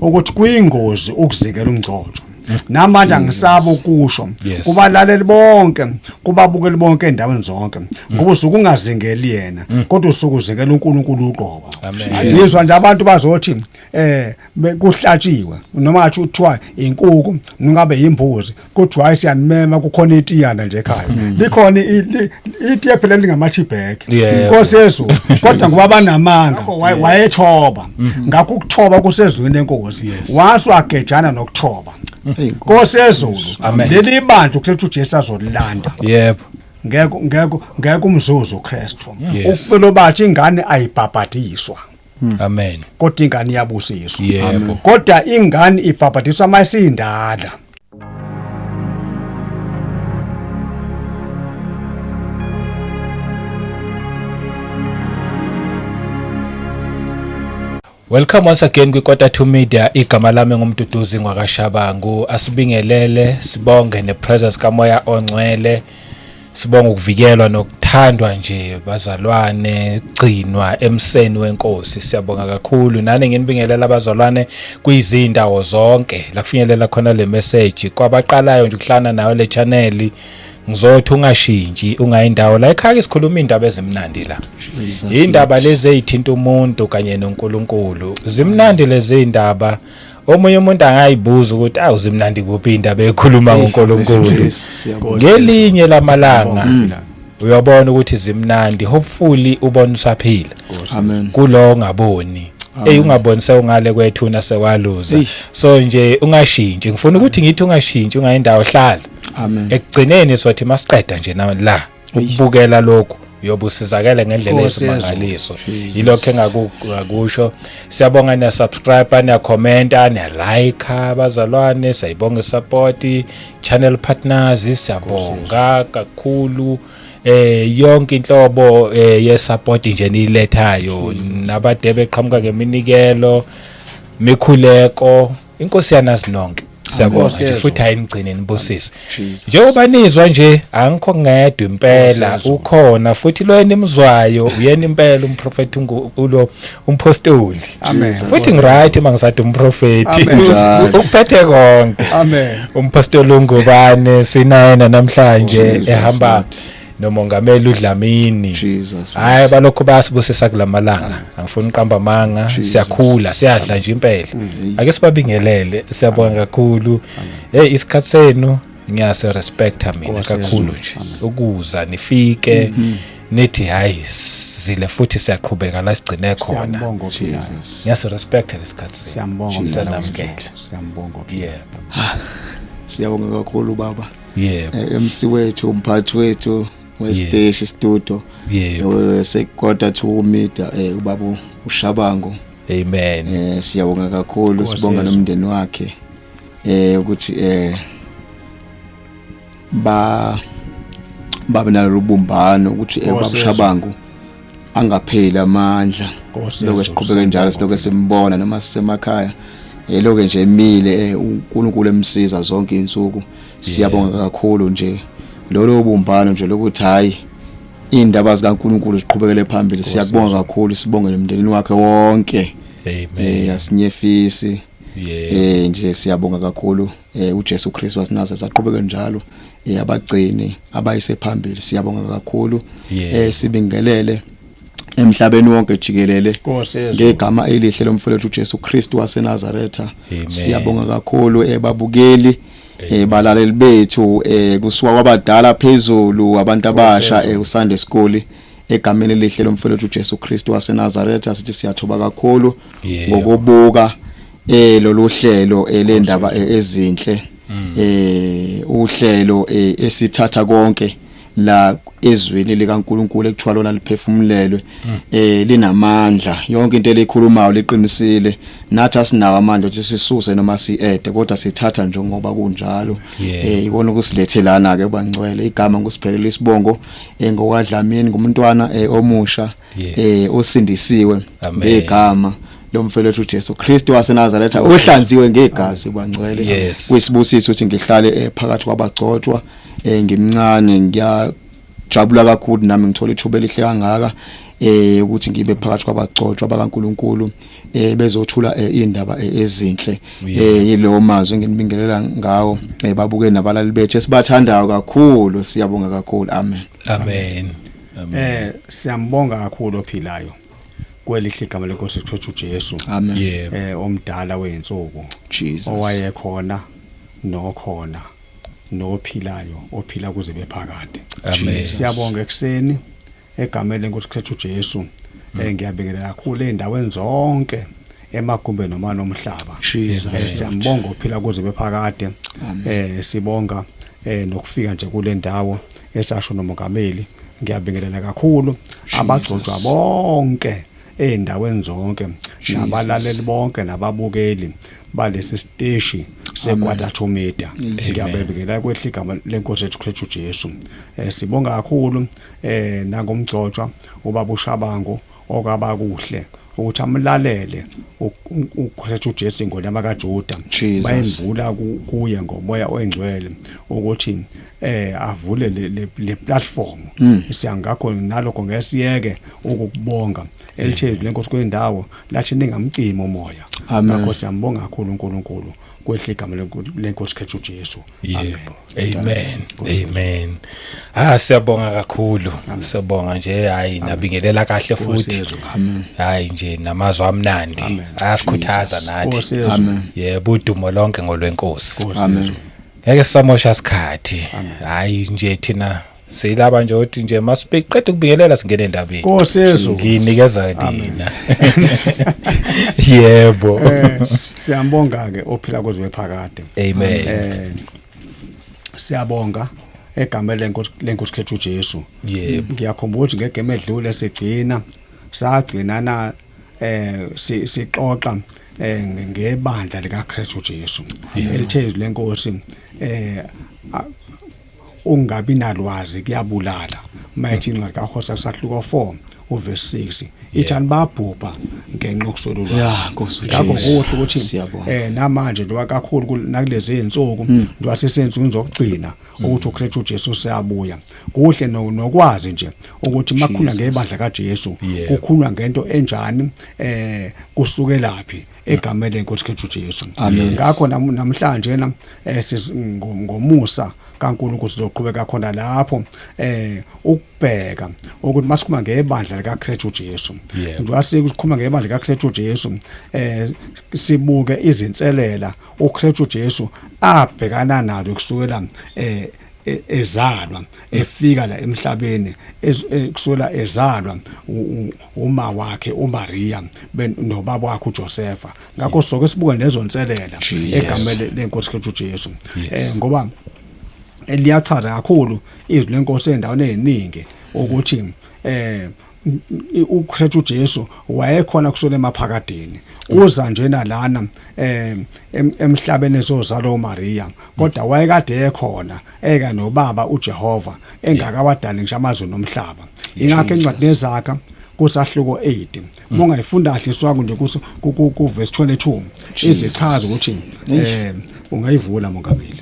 Ukuthi kuyingozi ukuzikela umgcotshwa. Namanje angisaba ukusho kubalaleli bonke, kubabukeli bonke endaweni zonke, ngoba usuke ungazingeli yena, kodwa usuke uzingela uNkulunkulu uqobo. Ngizwa nje abantu bazothi kuhlatshiwe noma ngathi kuthiwa inkukhu nungabe yimbuzi, kuthiwa hayi siyanimema, kukhona itiyana nje ekhaya, likhona itiye phela lingama-teabag, Nkosi yezulu, kodwa ngoba banamanga wayethoba, ngakho ukuthoba kusezwini lenkosi, wase wagejana nokuthoba, Nkosi yezulu. Leli bandla uKristu Jesu azolilanda, ngeke ngeke ngeke umzuzu uKristu. Ufelo bathi ingane ayibhabhadiswa. Amen. Kodwa ingane iyabusiswa. Kodwa ingane ibhabhadiswa mayisindala. Welcome once again kwi-Quarter to Media. Igama lami nguMduduzi ngwakaShabangu. Asibingelele, sibonge nepresence kaMoya oNgcwele. Sibonga ukuvikelwa nokuthandwa nje bazalwane, gcinwa emseni wenkosi. Siyabonga kakhulu. Nani nginibingelela abazalwane kwizindawo zonke la kufinyelela khona le message. Kwabaqalayo nje ukuhlana nayo le channel, ngizothi ungashintshi, ungayindawo la ekhaya. Sikhuluma indaba ezimnandi la, indaba lezi ezithinta umuntu kanye noNkulunkulu. Zimnandi lezi indaba. Omunye umuntu angayibuza ukuthi awu, zimnandi kuphi indaba ekhuluma ngoNkulunkulu? Ngelinye lamalanga uyabona ukuthi zimnandi. Hopefully ubona usaphila. Amen. Kulo ungaboni, hey, ungaboni sewungale kwethuna, sewaluza. So nje ungashintshi, ngifuna ukuthi ngithi ungashintshi, ungayindawo, hlala. Amen. Ekugcineni sothi masiqeda nje na la ukubukela lokhu, uyobe usizakele ngendlela esimangaliso. Yilokho engakusho. Siyabonga, niya subscribe, niya commenta, niya like abazalwane, siyayibonga support. Channel partners, siyabonga kakhulu, yonke inhlobo ye support nje niyilethayo, nabade beqhamuka ngeminikelo, mikhuleko. Inkosi yanazi nonke. Siyabonga nje futhi, ayinigcine nibusise. Njengoba nizwa nje, angikho ngedwa impela, ukhona futhi lo enimzwayo, uyena impela umprofeti ulo umpostoli. Amen. Futhi ngiright mangisathi umprofeti Njalo. uphethe konke. Amen. Umpostoli uNgubane sinayena namhlanje, Jesus ehamba Lord. nomongameli uDlamini. Jesus. Hayi, balokhu bayasibusisa kulamalanga, angifuni uqamba amanga. Jesus. Siyakhula, siyadla nje impela. Ake sibabingelele. Siyabonga kakhulu. Hey, isikhathi senu ngiyase respecta mina Nkosi kakhulu yezulu. nje, ukuza nifike nithi hayi, sizile futhi siyaqhubeka la sigcine khona. Siyambonga ophilayo. Jesus. Ngiyase respecta lesikhathi senu. Siyambonga Jesus. mdala Siyanamukela. wethu. Siyambonga ophilayo. Yebo. Siyabonga kakhulu baba. Yebo. MC wethu, umphathi wethu wesiteshi studio, seKota 2 Media, ubaba uShabangu. Amen. Siyabonga kakhulu, Nkosi sibonga yezulu. nomndeni wakhe ukuthi ba babe nalo ubumbano ukuthi Nkosi ubaba yezulu. uShabangu angapheli amandla. Nkosi Lokho yezulu, siqhubeke njalo, siyabonga. silokho simbona noma sisemakhaya, lokho nje emile, uNkulunkulu emsiza zonke insuku. Siyabonga kakhulu nje lolo bumbano nje lokuthi hayi, indaba zikaNkulunkulu ziqhubekele phambili. Siyakubonga kakhulu, sibonge nomndenini wakhe wonke. Amen. Asinyefisi. Yebo. Nje siyabonga kakhulu. uJesu Kristu wasinaza aqhubeke njalo, abagcini abayise phambili. Siyabonga kakhulu. Sibingelele emhlabeni wonke jikelele Nkosi yezulu. ngegama elihle lomfowethu uJesu Kristu waseNazaretha. Amen. Siyabonga kakhulu ebabukeli, balaleli bethu, kusuka kwabadala phezulu, abantu abasha, uSunday School, egameni elihle lomfowethu uJesu Kristu waseNazaretha sithi siyathoba kakhulu ngokubuka lolu hlelo lendaba ezinhle, uhlelo esithatha konke la ezwini likaNkuluNkulu ekuthiwa lona liphefumulelwe, linamandla. Yonke into elikhulumayo liqinisile. Nathi asinawo amandla ukuthi sisuse noma siede, kodwa sithatha njengoba kunjalo. Ikona ukusilethe lana ke bangcwele. Igama ngusiphelele, isibongo ngokwaDlamini, ngumntwana omusha osindisiwe Amen. ngegama lomfelethu uJesu Kristu waseNazaretha, ohlanziwe ngegazi bangcwele. Kuyisibusiso ukuthi ngihlale phakathi kwabagcotshwa, ngimncane. Ngiyajabula kakhulu nami ngithola ithuba elihle kangaka. Ukuthi ngibe phakathi kwabagcotshwa bakaNkuluNkulu bezothula indaba ezinhle. Yilowo mazwi enginibingelela ngawo, babuke nabalali bethu esibathandayo kakhulu. Siyabonga kakhulu, amen. Amen, amen. Siyambonga kakhulu ophilayo kwelihle igama lenkosi Kristu Jesu. Amen. Omdala weinsuku, Jesus. owayekhona nokhona nophilayo, ophila kuze bephakade. Amen. Siyabonga ekseni egameni lenkosi Kristu Jesu. Ngiyabingelela kakhulu endaweni zonke, emagumbeni noma nomhlaba. Jesus. Siyambonga ophila kuze bephakade. Sibonga nokufika nje kule ndawo esasho nomongameli. Ngiyabingelela kakhulu abagcotshwa bonke eindaweni zonke, nabalaleli bonke, nababukeli balesi siteshi seKwata Media. Ngiyabingelela kwehla igama lenkosi yethu Kristu Jesu. Sibonga kakhulu nangomgcotshwa ubaba uShabangu, okaba kuhle ukuthi amlalele uKristu Jesu ingonyama kaJuda, Jesus. bayembula kuye ngomoya oyingcwele ukuthi avule le platform. Siyangakho nalokho ngesiyeke ukukubonga elithezulu lenkosi kwendawo lathi ningamcimi umoya. Amen. Ngakho siyambonga kakhulu uNkulunkulu kwehla igama lenkosi Kristu Jesu. Yebo, amen, amen. Ah, siyabonga kakhulu, siyabonga nje. Hayi, nabingelela kahle futhi. Yesu. Hayi nje, namazwi amnandi Amen. ayasikhuthaza nathi. Nkosi Yesu. Amen. Yebo, udumo lonke ngolwenkosi. Nkosi Amen. Yesu. Ngeke sisamosha isikhathi. Hayi nje, thina silaba nje uthi nje masiqeda ukubingelela singene endabeni. Nkosi Yesu. Nginikeza nina, yebo. Siyambonga ke ophila kuze phakade. Amen. Siyabonga egameni lenkosi Kristu Jesu. Ngiyakhumbula ukuthi ngegame edlule sigcina sagcina na sixoxa ngebandla lika Kristu Jesu elithezulu lenkosi. Ungabi nalwazi kuyabulala. Mayithi incwadi kaHosea sahluko 4 uverse 6 ithani? Babhubha ngenxa yokuswela ulwazi. Ya, Nkosi Ngakho uJesu. kuhle ukuthi Siyabonga. Namanje njengoba kakhulu nakulezi insuku, njengoba sesensukwini zokugcina ukuthi uKristu Jesu seyabuya, kuhle nokwazi nje ukuthi makhulunywa ngebandla kaJesu, kukhulunywa ngento enjani, kusukelaphi egameni lenkosi Kristu Jesu. Amen. Ngakho namhlanje na ngomusa kaNkulunkulu sizoqhubeka khona lapho ukubheka ukuthi masikhuluma ngebandla likaKristu Jesu, njengoba sikhuluma ngebandla likaKristu Jesu, sibuke izinselela uKristu Jesu abhekana nazo kusukela ezalwa efika la emhlabeni, kusukela ezalwa uma wakhe uMaria nobaba wakhe uJosepha. Ngakho soke sibuke lezo nselela Jesus. egameni lenkosi Kristu Jesu, ngoba liyachaza kakhulu izwi lenkosi endaweni eziningi ukuthi uKristu Jesu wayekhona kusukela emaphakadeni. Uza njena lana emhlabeni ezozalwa uMaria, kodwa wayekade ekhona eka nobaba uJehova engakawadali ngisho amazulu nomhlaba. Ingakho encwadini ezakha kusahluko 8, mongayifunda kahle iswako nje ku verse 22, izichaza ukuthi ungayivula, mongameli.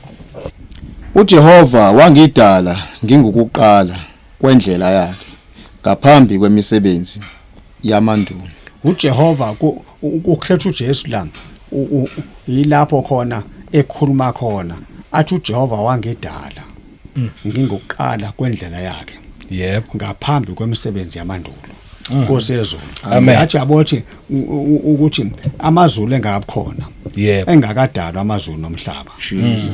uJehova wangidala ngingukuqala kwendlela yakhe ngaphambi kwemisebenzi yamandulo. uJehova uKristu Jesu la yilapho khona ekhuluma khona athi uJehova wangidala ngingokuqala kwendlela yakhe ngaphambi kwemisebenzi yamandulo. Nkosi yezulu. Amen. Yathi yabothi ukuthi amazulu engabukhona, engakadalwa amazulu nomhlaba,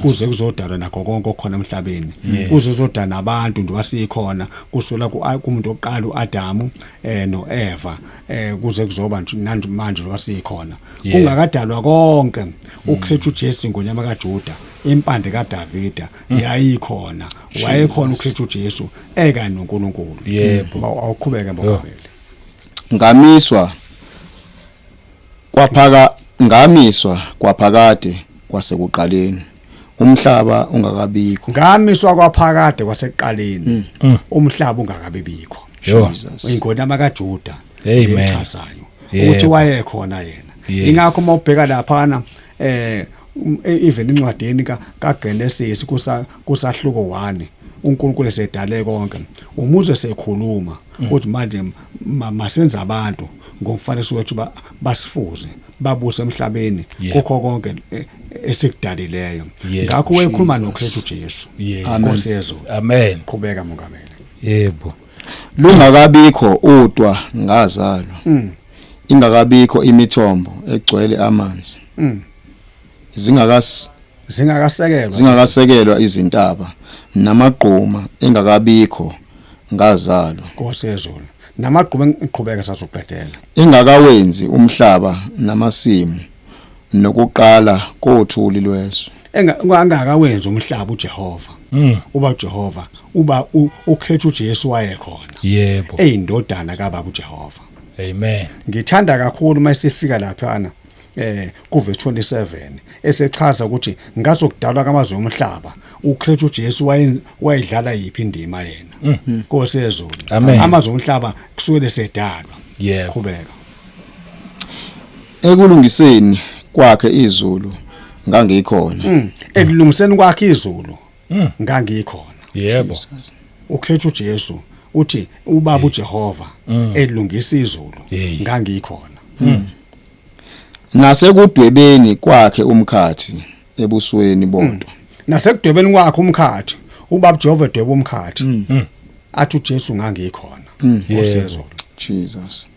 kuze kuzodalwa nakho konke okukhona emhlabeni, kuze kuzodalwa nabantu nje wasikhona kusula kumuntu oqala uAdamu noEva, kuze kuzoba nje manje wasikhona, kungakadalwa konke, uKristu Jesu ingonyama kaJuda, impande kaDavida, yayikhona. Wayekhona uKristu Jesu ekanye noNkulunkulu. Awuqhubeke, mongameli. Ngamiswa kwaphakade kwasekuqaleni umhlaba ungakabikho. Ngamiswa kwaphakade kwasekuqaleni umhlaba ungakabibikho. Jesus. Ingonyama kaJuda Amen. echazayo ukuthi wayekhona yena. Ingakho uma ubheka laphana even incwadini kaGenesis kusahluko 1 uNkulunkulu esedale konke, umuze sekhuluma uthi manje masenze abantu ngomfanekiso wethu, basifuze, babuse emhlabeni kukho konke esikudalileyo. Ngakho wayekhuluma noKristu Jesu. Amen. Nkosi yezulu. Amen. Qhubeka, mongameli. Yebo. Lungakabikho utwa ngazalwa, ingakabikho imithombo egcwele amanzi, Zingakasekelwa. Zingakasekelwa izintaba namagquma engakabikho ngazalwa. Nkosi yezulu, namagqume. Ngiqhubeka, sazoqedela. Engakawenzi umhlaba namasimu nokuqala kothuli lwezwe. Engakawenzi umhlaba uJehova, uba uJehova, uba uKristu uJesu wayekhona eyindodana kaBaba uJehova. Amen. Ngithanda kakhulu mayisifika laphana kuverse 27 esechaza ukuthi ngazokudalwa kamazwe omhlaba uKristu Jesu wayedlala yiphi indima yena. Nkosi yezulu. Amen. Amazwe omhlaba kusukele sedalwa. Qhubeka. Ekulungiseni kwakhe izulu ngangikhona. Ekulungiseni kwakhe izulu ngangikhona. uKristu Jesu uthi ubaba uJehova elungisa izulu ngangikhona. Nasekudwebeni kwakhe umkhathi ebusweni bodwa. Nasekudwebeni kwakhe umkhathi, ubaba uJehova edweba umkhathi, athi uJesu ngangikhona. Nkosi yezulu. Jesus.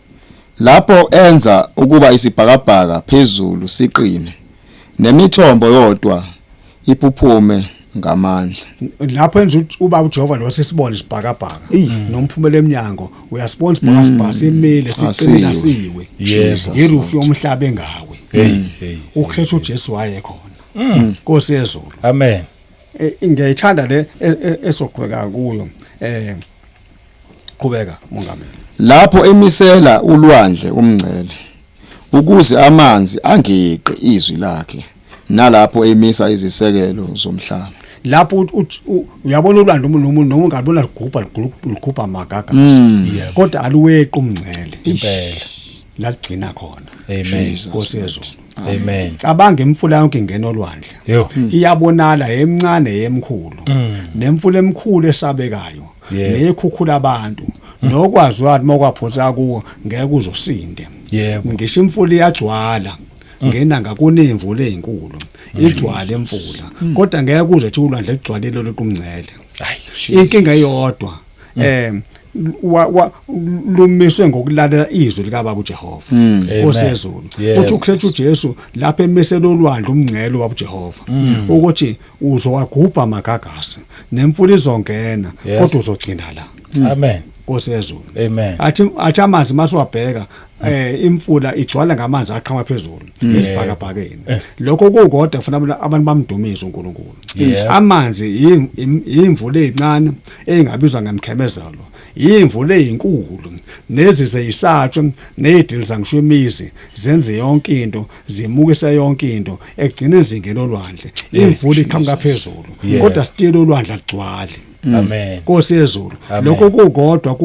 Lapho enza ukuba isibhakabhaka phezulu siqine nemithombo yodwa iphuphume ngamandla. Lapho enza ubaba uJehova lo sisibone isibhakabhaka nomphumela eminyango uyasibona isibhakabhaka simile, siqinile. Asiwe. Asiwe. Yebo. Irufu yomhlaba engawe. Hey hey. uKristu Jesu wayekhona. Nkosi yezulu. Amen. Ngiyayithanda le esoqhubeka kuyo. Qhubeka, mongameli. Lapho emisela ulwandle umngcele ukuze amanzi angeqi izwi lakhe, nalapho emisa izisekelo zomhlaba. Lapho uyabona ulwandle noma ungalibona ligubha ligubha amagagasi, kodwa aluweqi umngcele. Impela. Laligcina khona. Amen. Nkosi yezulu. Amen. Cabanga imfula yonke ingena olwandle. Yo. Iyabonala emncane yemkhulu, nemfula emkhulu esabekayo, nekhukhula abantu, nokwazi wathi mawukwaphonsa kuwo ngeke uzosinde. Ngisho imfula iyagcwala, ngena ngakunemvula ezinkulu, igcwale imfula, kodwa ngeke kuze thi ulwandle ligcwalile lequmngcele. Hayi. Inkinga eyodwa lumiswe ngokulalela izwi likaBaba uJehova. Amen. Osezulu. Uthi uKristu Jesu lapha emisele olwandle umngcele wabo uJehova ukuthi uzowagubha amagagasi nemfula izongena, kodwa uzogcina la. Amen. Nkosi yezulu. Amen. Athi amanzi masiwabheka, imfula igcwala ngamanzi aqhama phezulu esibhakabhakeni. Lokho kukodwa kufanele abantu bamdumise uNkulunkulu. Amanzi imvula ezincane engabizwa ngemkhemezelo, imvula ezinkulu nezize isatshwe nezidiliza ngisho imizi, zenze yonke into, zimukise yonke into, ekugcineni zingena olwandle. Imvula iqhamuka phezulu, kodwa still olwandle aligcwali. Amen. Nkosi yezulu. Amen. Lokho kukodwa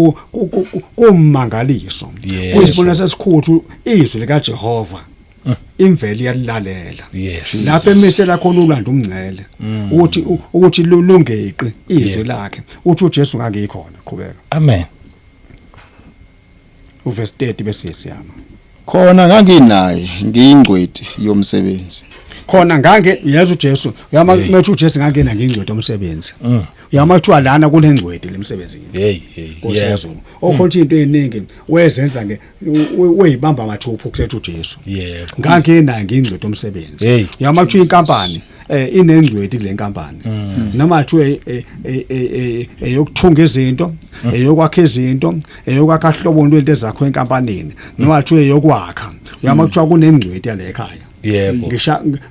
kummangaliso, kuyisibonelo esikhulu. Izwi likaJehova imvelo iyalilalela. Lapho emisela khona ulwandle umngcele ukuthi lungeqi izwi lakhe, uthi uJesu ngangikhona. Qhubeka. Amen. Uverse 30 bese siyama. Khona nganginaye ngiyingcweti yomsebenzi. Khona ngange yeza uJesu uyama Hey. methu uJesu ngangena ngingcweti omsebenzi. Uyama kuthiwa lana kunengcweti lemsebenzini. Hey hey. Nkosi yezulu, okhona into eziningi wezenza nge weyibamba mathupha ukhetha uJesu. Ngangena ngingcweti omsebenzi. Hey. Uyama kuthiwa inkampani inengcweti kule nkampani, noma kuthiwa eyokuthunga izinto, eyokwakha izinto, eyokwakha hlobo lwento ezakho enkampanini, noma kuthiwa eyokwakha, uyama kuthiwa kunengcweti yale ekhaya.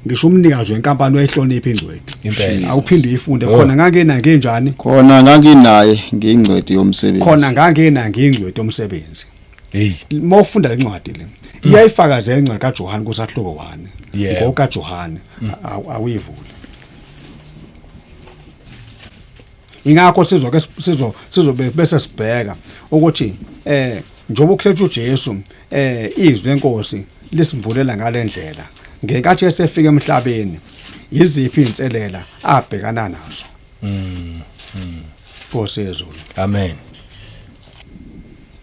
Ngisho umnikazi wenkampani wayehlonipha ingcweti. Impela. Awuphinde uyifunde. Oh. Khona ngangena ngenjani? Khona nganginaye ngiyingcweti yomsebenzi. Khona ngangena ngingcweti omsebenzi. Hey. Mawufunda lencwadi le, iyayifakazela incwadi kaJohn kusahluko 1. NgokaJohn awuyivule. Ingakho sizoke sizobe bese sibheka ukuthi njengoba uKristu uJesu izwi lenkosi lisimbulela ngalendlela ngenkathi esefika emhlabeni, iziphi inselela abhekana nazo? Nkosi yezulu. Amen.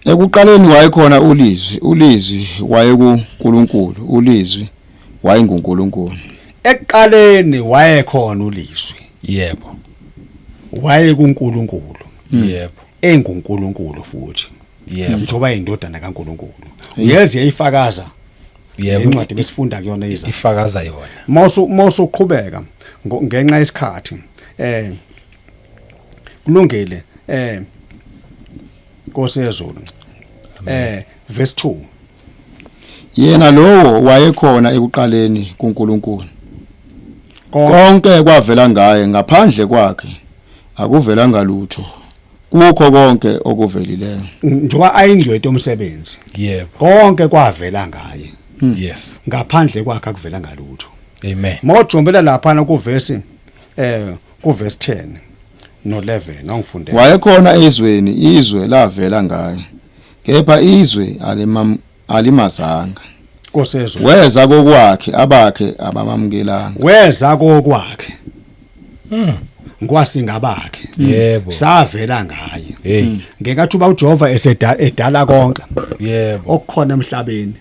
Ekuqaleni wayekhona uLizwi, uLizwi wayekuNkulunkulu, uLizwi wayenguNkulunkulu. Ekuqaleni wayekhona uLizwi. Yebo. WayekuNkulunkulu. Yebo. EnguNkulunkulu futhi. Yebo. Njengoba indodana kaNkulunkulu. Uyeze yayifakaza. Yebo. Incwadi besifunda kuyona iza. Ifakaza yona. Mawusu uqhubeka ngenxa yesikhathi kulungile Nkosi yezulu verse 2. Yena lowo wayekhona ekuqaleni kuNkulunkulu. Konke kwavela ngaye, ngaphandle kwakhe akuvelanga lutho. Kukho konke okuvelileyo. Njengoba ayingcweti umsebenzi. Yebo. Konke kwavela ngaye. Yes. Ngaphandle kwakhe akuvelanga lutho. Amen. Mawujombela lapha ku verse ku verse 10 no 11 ongifundela. Wayekhona ezweni, izwe lavela ngaye. Kepha izwe alimazanga. Nkosi yezulu. Weza kokwakhe, abakhe abamamkelanga. Weza kokwakhe. Ngwasingabakhe. Yebo. Savela ngaye. Hey. Ngenkathi uba uJehova esedala konke. Yebo. Okukhona emhlabeni.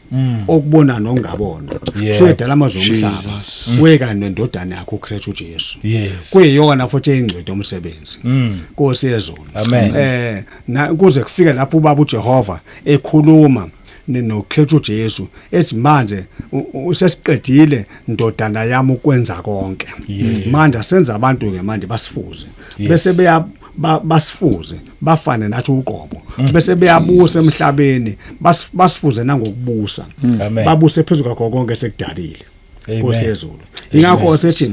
Okubona nokungabona. Yebo. Suyedala amazwe omhlaba. Weka nendodana yakhe uKristu Jesu. Yes. Kuyiyona futhi eyingcweti umsebenzi. Nkosi yezulu. Amen. Na kuze kufike lapho ubaba uJehova ekhuluma noKristu Jesu ethi manje usesiqedile ndodana yami ukwenza konke. Manje senza abantu ke manje basifuze. Bese beya basifuze bafane nathi uqobo. Bese beyabusa emhlabeni, basifuze nangokubusa. Babuse phezulu kwakho konke sekudalile. Nkosi yezulu. Ingakho sethi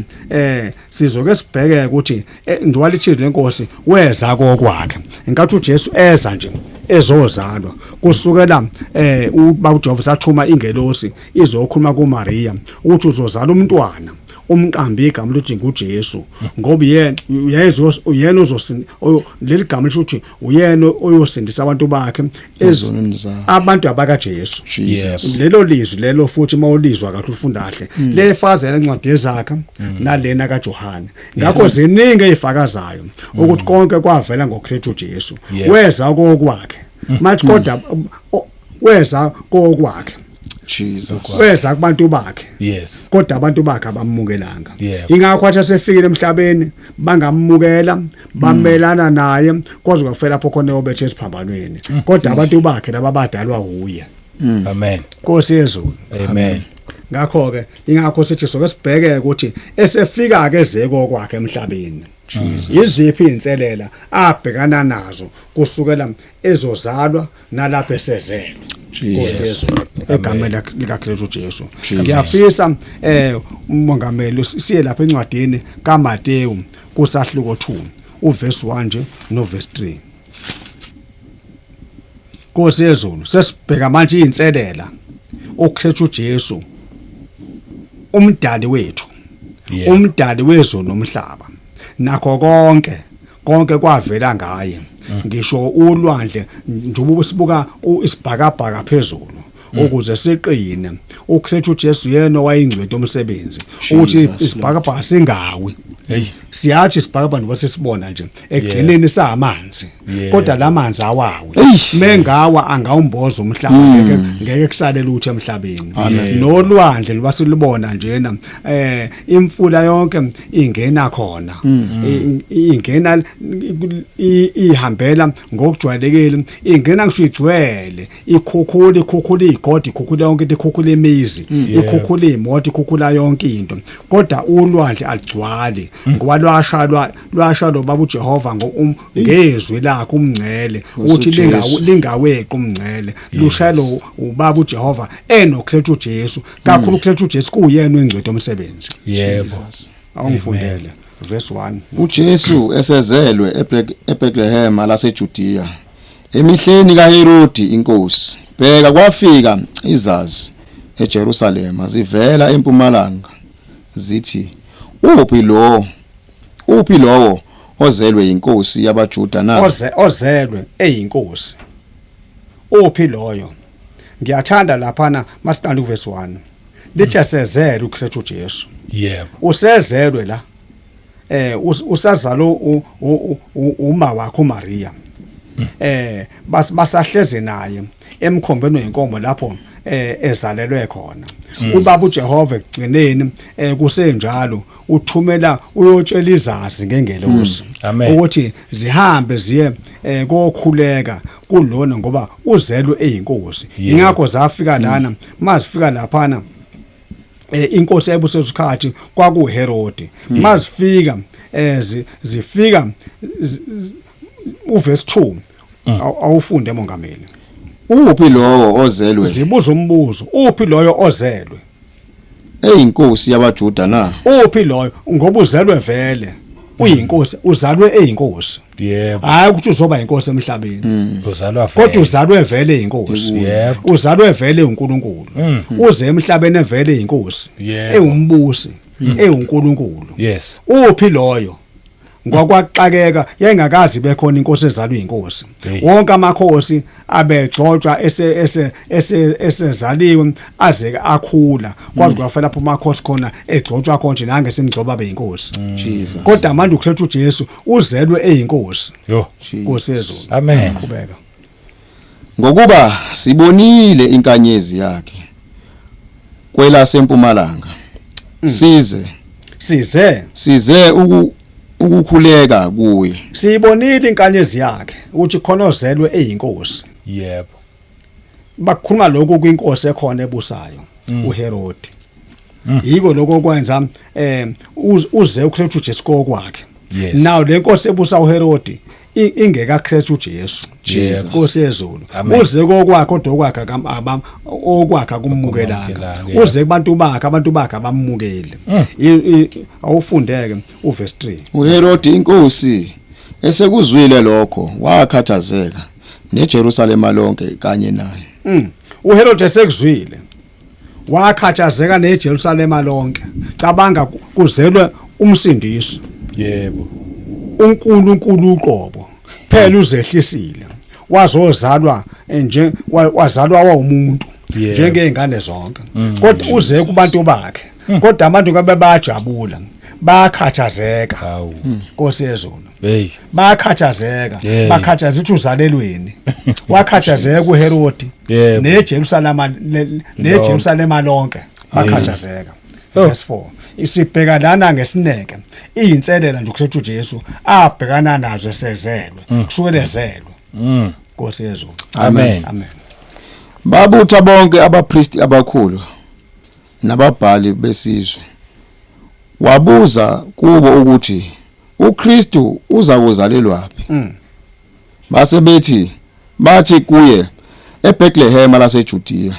sizoke sibheke ukuthi njengoba lithi lenkosi weza kokwakhe. Inkathi uJesu eza nje ezozalwa kusukela ubaba uJehova sathuma ingelosi izokhuluma kuMaria ukuthi uzozala umntwana umqambi igama lokuthi nguJesu, ngoba yena uyena ozosinda. Leli gama lisho ukuthi uyena oyosindisa abantu bakhe ezonweni zabo, abantu abakaJesu. Lelo lizwi lelo futhi mawulizwa kahle ufunda kahle lefazela incwadi yezakhe nalena kaJohane. Ngakho ziningi ezifakazayo ukuthi konke kwavela ngoKristu Jesu. Weza kokwakhe manje, kodwa weza kokwakhe Jesus, weza kubantu bakhe. Yes. Kodwa abantu bakhe abamukelanga. Ingakho athi asefikile emhlabeni bangamukela, bamelana naye kwaze kwafela lapho khona obethe esiphambanweni. Kodwa abantu bakhe laba badalwa uye. Amen. Nkosi yezulu. Amen. Ngakho ke ingakho sithi soke sibheke ukuthi esefika ke ezeko kwakhe emhlabeni iziphi inselela abhekana nazo kusukela ezozalwa nalapho esezelwe. Nkosi yezulu, egameni likaKristu Jesu. Ngiyafisa umongameli siye lapha encwadini kaMateyu kusahluko 2 uverse 1 nje no verse 3. Nkosi yezulu, sesibheka manje inselela uKristu Jesu umdali wethu, umdali wezulu nomhlaba nakho konke, konke kwavela ngaye. Ngisho ulwandle njengoba sibuka isibhakabhaka phezulu ukuze siqine, uKristu Jesu yena owayingcweti umsebenzi ukuthi isibhakabhaka singawi. Siyathi isibhakabhaka njengoba sisibona nje ekugcineni samanzi, kodwa lamanzi awawi. Mengawa angawumboza umhlaba, ngeke kusale lutho emhlabeni. Nolwandle luba silubona njena imfula yonke ingena khona, ingena ihambela ngokujwayelekile, ingena ngisho igcwele, ikhukhula ikhukhula igodi, ikhukhula yonke into, ikhukhula imizi, ikhukhula imoto, ikhukhula yonke into. Kodwa ulwandle aligcwali ngoba lwashalwa baba uJehova ngezwi lakhe umngcele ukuthi lingaweqi umngcele, lushayelwa ubaba uJehova enoKristu Jesu. Kakhulu uKristu Jesu kuyena oyingcweti omsebenzi. Yebo. Awungifundele verse 1. uJesu esezelwe eBethlehem laseJudea emihleni kaHerodi inkosi, bheka kwafika izazi eJerusalema zivela empumalanga zithi, uphi lowo ozelwe inkosi yabaJuda na? Ozelwe eyinkosi, uphi loyo? Ngiyathanda laphana masiqala uverse 1 lithi esezelwe uKristu Jesu. Yebo. Usezelwe la Usazalo uma wakhe uMaria, basahleze naye emkhombeni wenkomo lapho ezalelwe khona. Ubaba uJehova ekugcineni, kusenjalo, uthumela uyotshela izazi ngengelosi Amen. ukuthi zihambe ziye kokhuleka kulona ngoba uzelwe eyinkosi. Ingakho zafika lana. Mazifika laphana, inkosi ebusa isikhathi kwakuHerode. Mazifika, zifika uverse 2, awufunde, mongameli. Uphi lowo ozelwe Zibuza umbuzo, uphi loyo ozelwe eyinkosi yabaJuda na? Uphi loyo? Ngoba uzelwe vele uyinkosi, uzalwe eyinkosi. Hayi ukuthi uzoba inkosi emhlabeni. Uzalwa vele. Kodwa uzalwe vele eyinkosi. Uzalwe vele uNkulunkulu. Uze emhlabeni evele eyinkosi, ewumbusi, ewuNkulunkulu. Uphi loyo? Ngokwaxakeka, yayingakazi bekhona inkosi ezalwa inkosi. Wonke amakhosi abegcotshwa ese ese ese esezaliwe aze akhula, kwazi kwafela lapho amakhosi khona egcotshwa khona nje, nange simgcoba beyinkosi. Jesus. Kodwa manje uKristu uJesu uzelwe eyinkosi. Yo. Nkosi yezulu. Amen. Qhubeka. Ngokuba sibonile inkanyezi yakhe kwelasempumalanga, size Size size ukukhuleka kuye. Siyibonile inkanyezi yakhe, ukuthi khona ozelwe eyinkosi. Bakhuluma lokhu kwinkosi ekhona ebusayo, uHerod. Yiko lokho okwenza uze uKristu Jesu kokwakhe. Now le nkosi ebusa uHerod ingeka Kristu Jesu. Jesus. Nkosi yezulu. Amen. Uze kokwakhe, kodwa okwakhe okwakhe akumukelanga. Akumukelanga, yeah. Uze kubantu bakhe, abantu bakhe abamukeli. Awufundeke uverse 3. uHerod inkosi esekuzwile lokho wakhathazeka, neJerusalema lonke kanye naye. UHerod esekuzwile wakhathazeka neJerusalema lonke. Cabanga, kuzelwe umsindisi, uNkulunkulu uqobo. Phela uzehlisile. Wazozalwa nje, wazalwa wawumuntu njengezingane zonke. Kodwa uze kubantu bakhe. Kodwa abantu kabe bayajabula. Bayakhathazeka. Hawu. Nkosi yezulu. Hey. Bayakhathazeka. Bakhathazeka ukuthi uzalelweni. Wakhathazeka uHerodi neJerusalema lonke bakhathazeka. Oh. Verse 4, isibheka lana ngesineke iyinselela nje uKristu Jesu abhekana nazo esezelwe, kusukela ezelwe. Nkosi yezulu. Amen. Amen. Babutha bonke abapristi abakhulu nababhali besizwe, wabuza kubo ukuthi uKristu uza kuzalelwaphi. Base bethi, bathi kuye, eBethlehem laseJudea,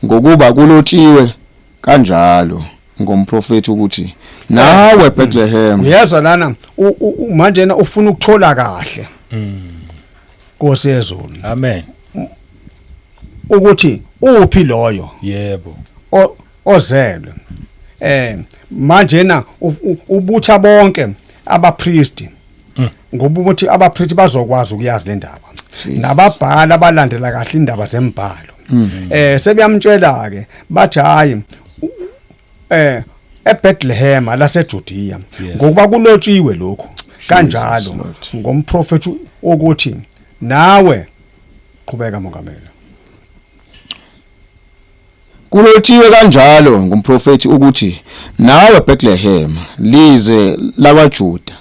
ngokuba kulotshiwe kanjalo ngomprofeti ukuthi, nawe Bethlehem. Uyezwa lana, manje na ufuna ukuthola kahle, Nkosi yezulu, Amen. ukuthi uphi loyo ozelwe. Manje na ubutha bonke abapristi, ngoba ukuthi abapristi bazokwazi ukuyazi le ndaba, Jesus. nababhala abalandela kahle indaba zembhalo. Sebeyamtshela ke, bathi hayi, eBethlehem laseJudea, ngokuba kulotshiwe lokhu kanjalo Lord. ngomprofeti ukuthi nawe. Qhubeka, mongameli. Kulotshiwe kanjalo ngumprofeti ukuthi, nawe Bethlehem lize lakwaJuda,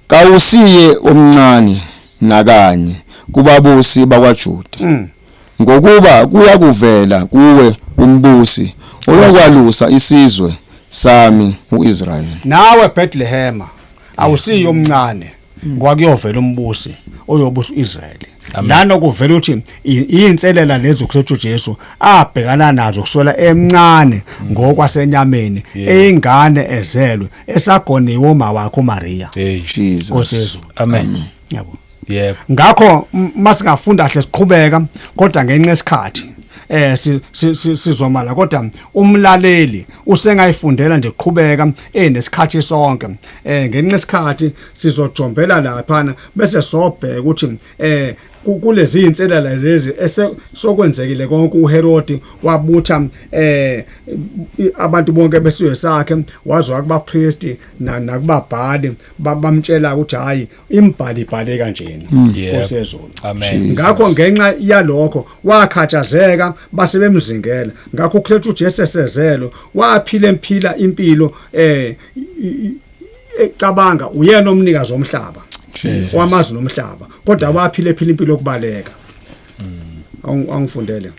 kawusiye omncane nakanye kubabusi bakwaJuda, ngokuba kuyakuvela kuwe umbusi oyokwalusa isizwe sami uIsrael. Nawe Bethlehem awusiyo omncane, ngoba kuyovela umbusi oyobusa uIsrael. Amen. Lana kuvela ukuthi iyinselela lezi uKristu Jesu abhekana nazo kuswela emncane ngokwasenyameni, eyingane ezelwe esagoniwe uma wakhe uMaria. Hey. Jesus. Nkosi yezulu. Amen. Yabo. Ngakho masingafunda kahle siqhubeka, kodwa ngenxa yesikhathi sizomala, kodwa umlaleli usengayifundela nje, qhubeka enesikhathi sonke. Ngenxa yesikhathi sizojombela laphana bese sobheka ukuthi Kulezi inselela lezi esokwenzekile konke, uHerodi wabutha abantu bonke besizwe sakhe, wazwa kubapriest nakubabhali, bamtshela ukuthi hayi, imbhali ibhale kanjena, kosezulu. Amen. Ngakho ngenxa yalokho wakhathazeka, base bemzingela. Ngakho uKristu Jesu esezelo waphila emphila impilo ecabanga uyena omnikazi womhlaba, wamazi nomhlaba, kodwa waphila ephila impilo yokubaleka. Angifundele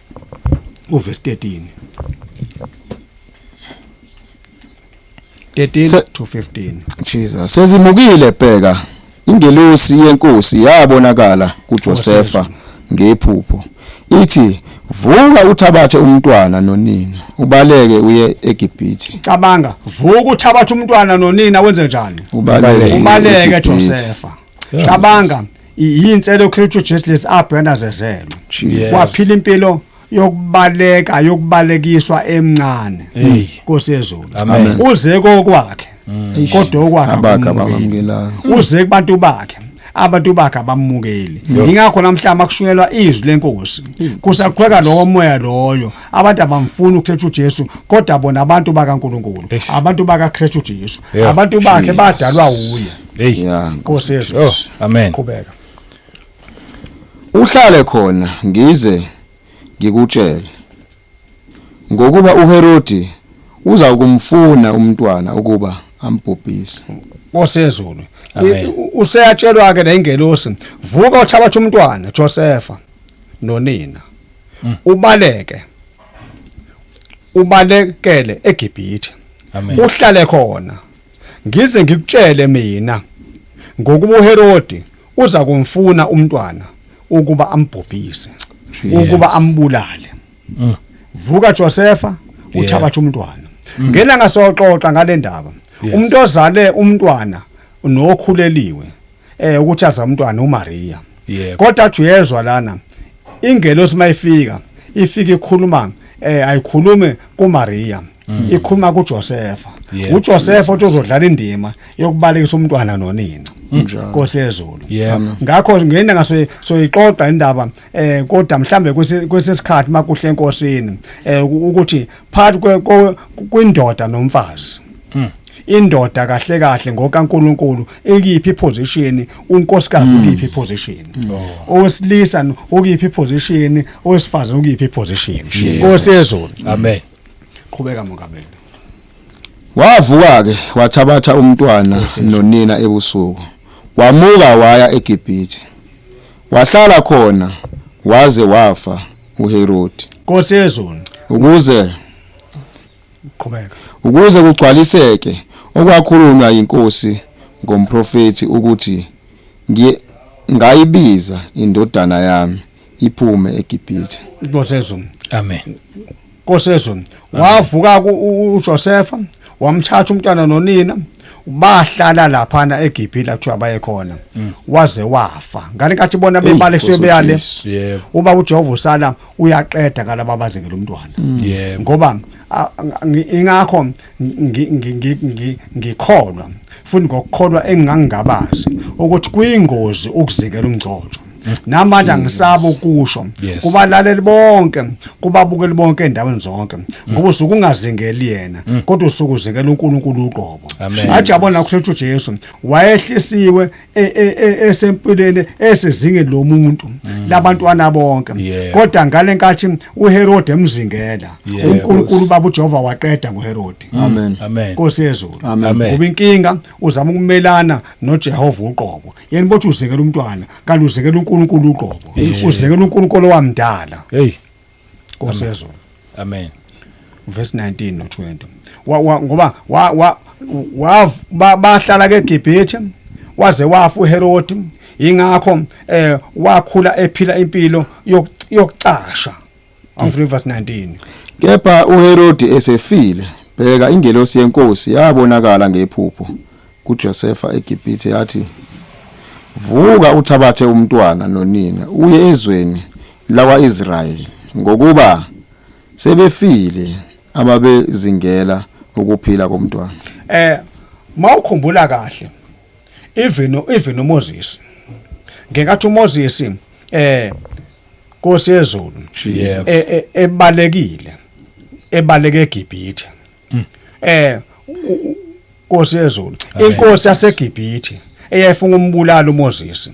uverse 13, 13 to 15. Jesus. Sezimukile, bheka, ingelosi yenkosi yabonakala kuJosefa ngephupho, ithi, "Vuka, uthabathe umntwana nonina, ubaleke uye eGibhithe." Cabanga, vuka uthabatha umntwana nonina, wenze njani? Ubaleke uye Ubaleke. eGibhithe. Josepha, cabanga, yinselo Kristu Jesu lesi abhekana zezelwe. Jesus. Waphila impilo yokubaleka, yokubalekiswa emncane. Hey. Nkosi yezulu. Amen. Uze kokwakhe, kodwa okwakhe Abakhe akumukeli. abamukelanga. Uze kubantu bakhe, abantu bakhe abamukeli. Ingakho namhlanje makushunyelwa izwi lenkosi kusaqhweka lowo moya loyo, abantu abamfuni uKristu Jesu, kodwa bona abantu bakaNkuluNkulu, Eish. abantu bakaKristu Jesu, abantu bakhe badalwa uye. Hey. Nkosi yezulu. Oh, amen. Qhubeka. Uhlale khona ngize ngikutshele, ngokuba uHerodi uza kumfuna umntwana ukuba ambhubhise. Nkosi yezulu. Amen. Useyatshelwa ke nengelosi, vuka uthabatha umntwana Josepha nonina, ubaleke, ubalekele eGibhithe, Amen. uhlale khona ngize ngikutshele mina, ngokuba uHerodi uza kumfuna umntwana ukuba ambhubhise, ukuba ambulale. Vuka Josepha, uthabatha umntwana. Ngelanga soxoxa ngale ndaba, umuntu ozale umntwana nokhuleliwe ukuthi aza umntwana uMaria, kodwa athi uyezwa lana ingelosi mayifika, ifika ikhuluma, ayikhulume kuMaria, ikhuluma kuJosepha. uJosepha uthi uzodlala indima yokubalekisa umntwana nonina. Njalo. Nkosi yezulu. Ngakho ngena ngaso soyixoxa indaba, kodwa mhlambe kwesisikhathi makuhle enkosini, ukuthi phakathi kwindoda nomfazi, indoda kahle kahle ngokaNkuluNkulu ikiphi position, unkosikazi ukiphi position, owesilisa ukiphi position, owesifazane ukiphi position. Nkosi yezulu. Amen. Qhubeka, mongameli. Wavuka ke, wathabatha umntwana nonina ebusuku, wamuka waya eGibhithe, wahlala khona waze wafa uHerodi. Nkosi yezulu. Ukuze Qhubeka. Ukuze kugcwaliseke okwakhulunywa yinkosi ngomprofeti ukuthi, "Ngayibiza indodana yami iphume eGibhithe." Nkosi yezulu. Amen. Nkosi yezulu. Wavuka uJosepha, wamthatha umntwana nonina, bahlala laphana eGibhithe kuthiwa baye khona waze wafa ngale nkathi bona bebalekisiwe Nkosi beyale. uJesu. Ubaba uJehova usala uyaqeda ngalaba abazingela umntwana, ngoba ingakho ngikholwa futhi ngokukholwa engingangingabazi ukuthi kuyingozi ukuzingela umgcotshwa. Namanje angisaba ukusho kubalaleli bonke, kubabukeli bonke endaweni zonke, ngoba usuke ungazingeli yena, kodwa usuke uzingela uNkulunkulu uqobo. Amen. Athi yabona, Kristu Jesu wayehlisiwe esempilweni esezingeni lomuntu labantwana bonke, kodwa ngale nkathi uHerode emzingela, uNkulunkulu baba uJehova waqeda ngoHerode. Amen. Amen. Nkosi yezulu. Amen. Amen. Ngoba inkinga uzama ukumelana noJehova uqobo, yena bothi uzingela umntwana, kanti uzingela uNkulunkulu uqobo, uzingela uNkulunkulu owamdala. Hey. Nkosi yezulu. Amen. Verse 19 no 20. Wa, wa ngoba wa wa wa bahlala ke eGibhithe waze wafa uHerod. Ingakho wakhula ephila impilo yokucasha. Angifuni verse 19. Kepha uHerodi esefile, bheka, ingelosi yenkosi yabonakala ngephupho kuJosepha eGibhithe, yathi, "Vuka, uthabathe umntwana nonina, uye ezweni lakwaIsrayeli, ngokuba sebefile ababezingela ukuphila komntwana." Mawukhumbula kahle, even uMoses, ngenkathi uMoses Nkosi yezulu Yebo. Ebalekile, ebaleke eGibhithe. Nkosi yezulu, Amen. Inkosi yaseGibhithe eyayifuna umbulala uMoses,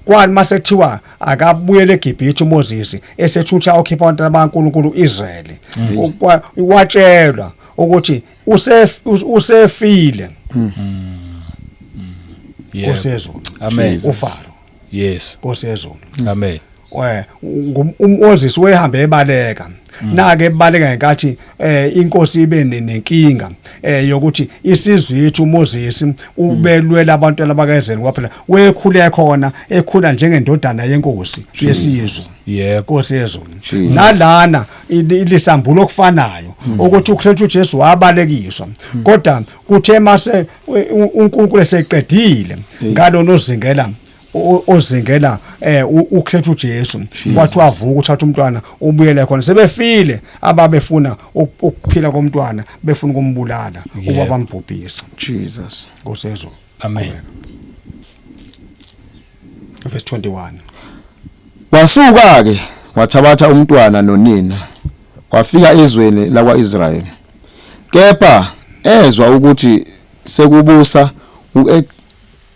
kwani mase kuthiwa akabuyele eGibhithe uMoses esethutha okhipha abantwana baNkulunkulu uIsrael, watshelwa ukuthi usefile. Nkosi yezulu. Amen. uFaro. Nkosi yezulu. Amen. uMoses wehambe ebaleka nake ebaleka ngenkathi inkosi ibe nenkinga yokuthi isizwe yethu uMoses ubelwela abantwana bakaIsrael, kwaphela wekhule khona ekhula njengendodana yenkosi yesizwe. Nkosi yezulu. Jesus. Nalana ilisambulo okufanayo ukuthi uKristu Jesu wabalekiswa, kodwa kuthe mase uNkulunkulu eseqedile ngalona ozingela ozingela uKristu Jesu, kwathi wavuka uthatha umntwana ubuyele khona, sebefile ababefuna ukuphila komntwana, befuna ukumbulala ukuba bambhubhise. Jesus. Nkosi yezulu. Amen. Verse 21. Wasuka ke wathabatha umntwana nonina, wafika ezweni lakwaIsrayeli. Kepha ezwa ukuthi sekubusa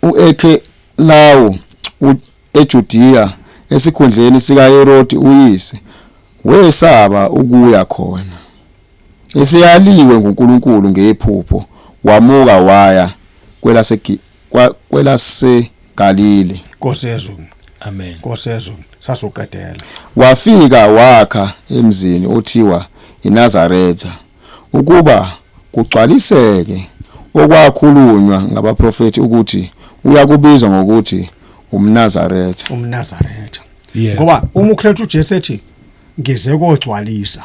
uEkhelawu eJudiya esikhundleni sikaHerodi uyise, wesaba ukuya khona. Eseyaliwe nguNkulunkulu ngephupho, wamuka waya kwelaseGalile. Nkosi yezulu. Amen. Nkosi yezulu, sasuqedela. Wafika wakha emzini othiwa iNazaretha, ukuba kugcwaliseke okwakhulunywa ngabaprofeti ukuthi uyakubizwa ngokuthi umNazaretha. UmNazaretha. Ngoba uma uKristu Jesu ethi ngize kogcwalisa,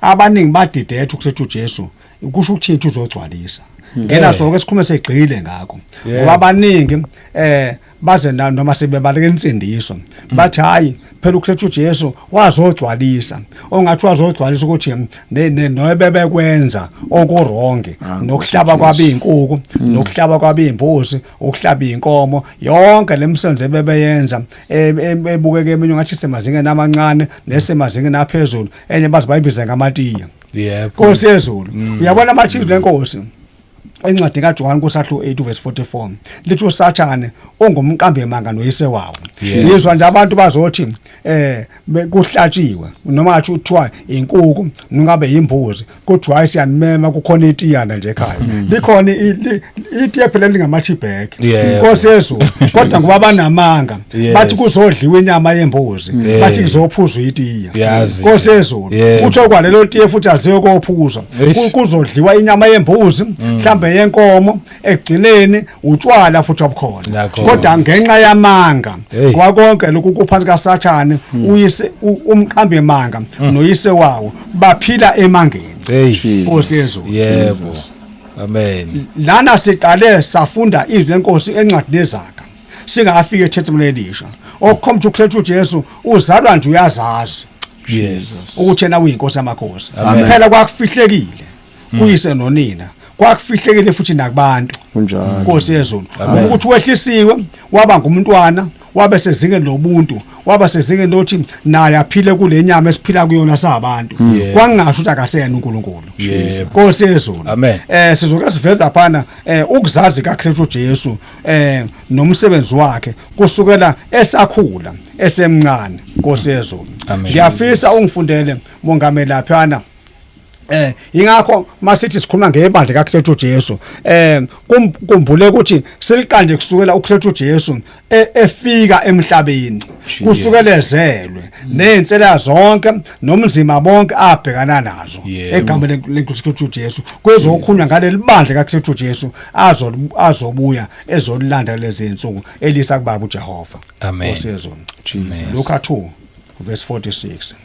abaningi badidethe uKristu Jesu kusho ukuthi uzogcwalisa ngena sonke sikhulume segqile ngakho, ngoba abaningi baze noma sebebaleka insindiso bathi hayi phela uKristu Jesu wazogcwalisa, ongathi wazogcwalisa ukuthi nobebekwenza okuronge, nokuhlaba kwabinkukhu, nokuhlaba kwabimbuzi, ukuhlaba inkomo, yonke lemsebenzi ebebeyenza ebukeke eminye ngathi semazingeni amancane nesemazingeni aphezulu, enye baze bayibize ngamatiya. Nkosi yezulu. Uyabona amathizwe lenkosi encwadi kaJohn kusahlu 8 verse 44 lithi uSathane ungumqambi emanga noyise wawo. Yizwa nje abantu bazothi kuhlatshiwe noma ngathi uthiwa inkuku nungabe yimbuzi, kuthiwa hayi siyanimema kukhona itiyana nje ekhaya, likhona itiye phela lingama-tea. Nkosi yezulu, kodwa ngoba banamanga bathi kuzodliwa inyama yembuzi, bathi kuzophuzwa itiye. Nkosi yezulu, utsho kwalelo tiye futhi aliziyo kophuzwa, kuzodliwa inyama yembuzi mhlambe yenkomo, ekugcineni utshwala futhi obukhona, kodwa ngenxa yamanga kwakonke lokhu kuphansi kaSathane uyise umqambi emanga noyise wawo baphila emangeni. Nkosi yezulu. Yebo. Amen. Lana siqale safunda izwi lenkosi encwadini yeZaga singafika eTestamenteni elisha, okukhomba ukuthi uKristu Jesu uzalwa nje uyazazi ukuthi yena uyinkosi yamakhosi. Phela kwakufihlekile kuyise nonina, kwakufihlekile futhi nakubantu. Kunjalo. Nkosi yezulu, ukuthi wehlisiwe waba ngumntwana, wabe sezingeni lobuntu, waba sezingeni lokuthi naye aphile kule nyama esiphila kuyona sabantu, kwangasho ukuthi akaseyena uNkulunkulu. Nkosi yezulu. Amen. Sizoke siveza phana ukuzazi kaKristu Jesu nomsebenzi wakhe kusukela esakhula esemncane. Nkosi yezulu. Amen. Ngiyafisa ungifundele mongameli laphana. Ingakho masithi sikhuluma ngebandla kaKristu Jesu, kumbule ukuthi siliqande kusukela uKristu Jesu efika emhlabeni, kusukelezelwe nezinsela zonke nomzima bonke abhekana nazo egameni leNkosi Jesu, kwezokhulunywa ngaleli bandla kaKristu Jesu azobuya ezolilanda lezi insuku elisa kubaba uJehova. Amen. Nkosi yezulu. Jesus. Luka 2 verse 46.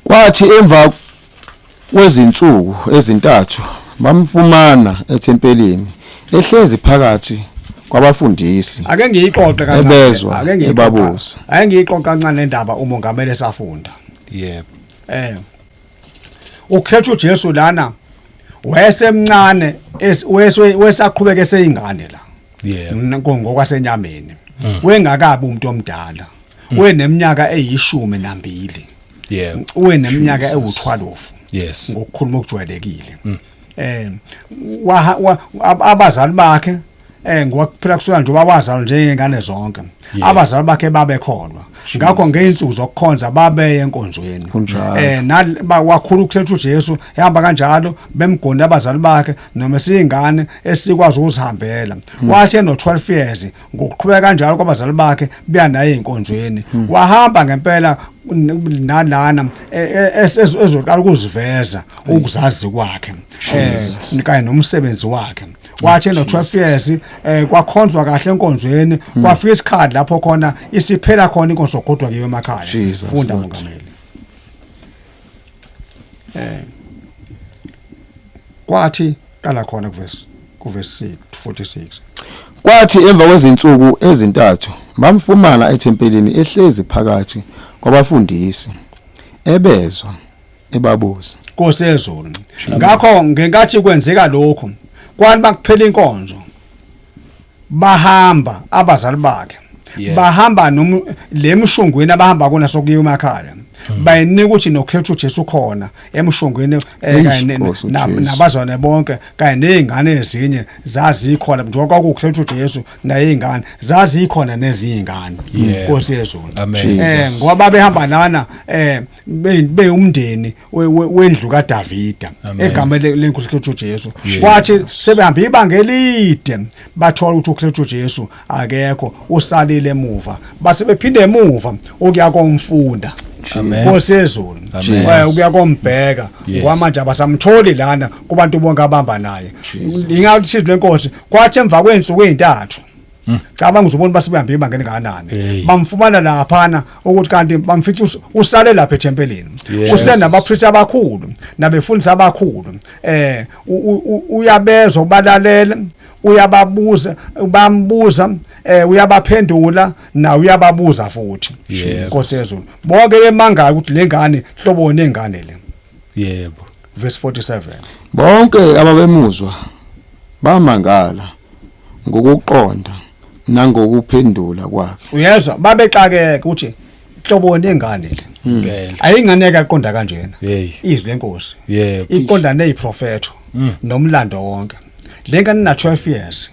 Kwathi emva kwezinsuku ezintathu bamfumana ethempelini ehlezi phakathi kwabafundisi. Ake ngiyixoxe kancane. Ebezwa, Ake ngiyixoxe. ebabuza. Ake ngiyixoxe kancane le ndaba umongameli esafunda. uKristu Jesu lana wayesemncane, wesaqhubeka eseyingane la. Ngokwasenyameni. Wengakabi umuntu omdala. Weneminyaka eyi-12. Weneminyaka ewu-12. Ngokukhuluma okujwayelekile. Abazali bakhe ngokuphila kusuka nje wazalwa njengengane zonke. Abazali bakhe babekholwa. Ngakho ngeinsuku zokukhonza babeye enkonzweni. Wakhula uKristu Jesu ehamba kanjalo bemgonda abazali bakhe noma siyingane esikwazi ukuzihambela. Wathi eno 12 years ngokuqhubeka kanjalo kwabazali bakhe beya naye enkonzweni. Wahamba ngempela nalana ezoqala ukuziveza ukuzazi kwakhe kanye nomsebenzi wakhe. Wathi no 12 years kwakhonzwa kahle enkonzweni, kwafika isikhathi lapho khona isiphela khona inkonzo kodwa kiwe emakhaya. Funda mongameli. Kwathi qala khona kuverse 46. Kwathi emva kwezinsuku ezintathu bamfumana ethempelini ehlezi phakathi kwabafundisi ebezwa ebabuza. Nkosi yezulu. Ngakho ngenkathi kwenzeka lokho kwathi bakuphela inkonzo bahamba abazali bakhe bahamba noma lemshungweni abahamba kona sokuyiwa emakhaya bayinika ukuthi noKristu Jesu khona emshungweni kanye nabazalwane bonke kanye nezingane ezinye zazikhona njengoba kwakuKristu Jesu nayingane zazikhona nezinye ingane. Nkosi yezulu. Ngoba babehamba lana bewumndeni wendlu kaDavida egameni lenkosi Kristu Jesu. Kwathi sebehamba ibanga elide bathola ukuthi uKristu Jesu akekho, usalile emuva, base bephinde emuva ukuya komfunda. Nkosi yezulu. Ukuya kombheka kwamanje abasamtholi lana kubantu bonke abamba naye. Ingathi lenkosi kwathi emva kwensuku ezintathu cabanga uzobona basibambe ibanga elingakanani bamfumana laphana ukuthi kanti bamfica usale lapha ethempelini usenabapristi abakhulu nabefundisi abakhulu uyabezwa ubalalela uyababuza bambuza uyabaphendula na uyababuza futhi. Nkosi yezulu. Bonke bemangala ukuthi lengane hlobo nengane le. Yebo. Verse 47. Bonke ababemuzwa bamangala ngokuqonda nangokuphendula kwakhe. Uyezwa babexakeka ukuthi hlobo nengane le. Ayingane yaqonda kanjena. Izwi lenkosi. Iqonda neziprofetho nomlando wonke. Lengane na 12 years.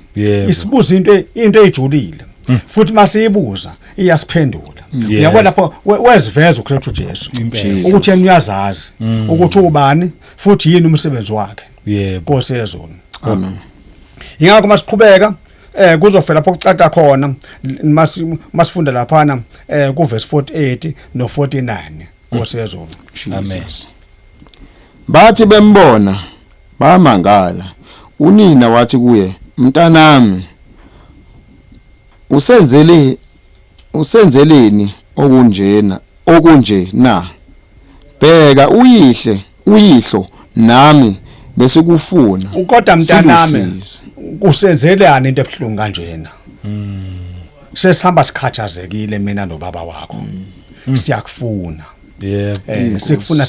Isibuza into ejulile. Futhi masiyibuza iyasiphendula. Uyabona lapho weziveza uKristu Jesu ukuthi yena uyazazi ukuthi ubani futhi yini umsebenzi wakhe. Nkosi yezulu. Amen. Ingakho masiqhubeka kuzofela lapho kucaca khona masifunda laphana ku verse 48 no 49. Nkosi yezulu. Amen. Bathi bembona bamangala. Unina wathi kuye, mntanami usenzeleni okunjena okunje na? Bheka uyihlo nami besikufuna. Kodwa mntanami kusenzelani into ebuhlungu kanjena? Sesihamba sikhathazekile mina nobaba wakho. Siyakufuna. Sikufuna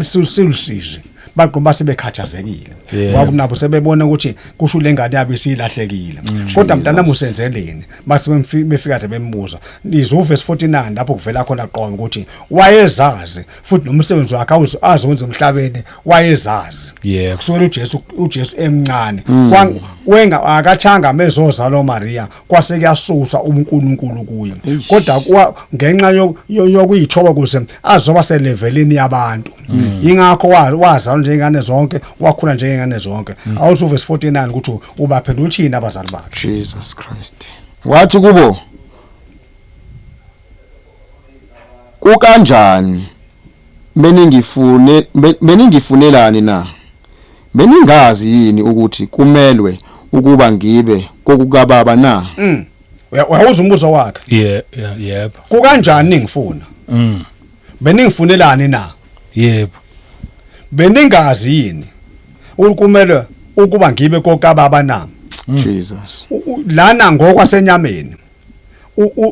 silusizi. Bagqoba sebekhathazekile. Ngoba nabo sebebona ukuthi kusho lengane yabo isilahlekile. Kodwa mntanami usenzeleni? Base befika nje bembuza. Izwe verse 49 lapho kuvela khona qonga ukuthi wayezazi futhi nomsebenzi wakhe azonza emhlabeni wayezazi. Kusukela uJesu emncane kwenga akathanga mezozalo Maria kwase kuyasusa uNkulunkulu kuye. Kodwa ngenxa yokuyithoba kuze azoba selevelini yabantu. Ingakho wazalwa njengengane zonke, wakhula njengengane zonke. Awusho verse 49 ukuthi ubaphendula uthini abazali bakhe. Jesus Christ. Wathi kubo, kukanjani beningifunelani na? Beningazi yini ukuthi kumelwe ukuba ngibe kokukababa na? Uyawuza umbuzo wakhe. Yebo. Kukanjani ningifuna? Beningifunelani na? Yebo. Beningazi yini ukumelwe ukuba ngibe kokababa na? Jesus. Lana ngokwasenyameni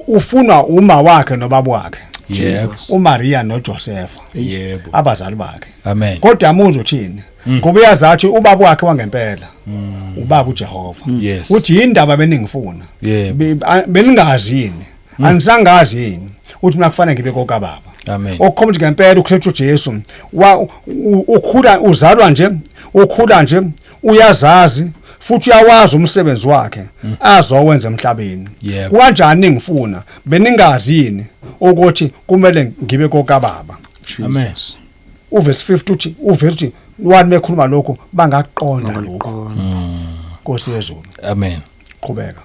ufunwa uma wakhe nobaba wakhe. Jesus. uMaria noJoseph. Yebo. Abazali bakhe. Amen. Kodwa amuzwe uthini? Ngoba uyazathi ubaba wakhe wangempela. Ubaba uJehova. Yes. Uthi yindaba beningifuna. Yebo. Beningazi yini? Anisangazi yini ukuthi mina kufanele ngibe kokababa? Amen. Okukhomba ukuthi ngempela uKristu Jesu ukhula, uzalwa nje, ukhula nje, uyazazi futhi uyawazi umsebenzi wakhe azowenza emhlabeni. Kanjani ngifuna beningazi yini ukuthi kumele ngibe kokababa? Amen. Jesus. Uverse 50 uthi, uverse uthi wani bekhuluma lokho bangaqonda lokho. Nkosi yezulu. Amen. Qhubeka.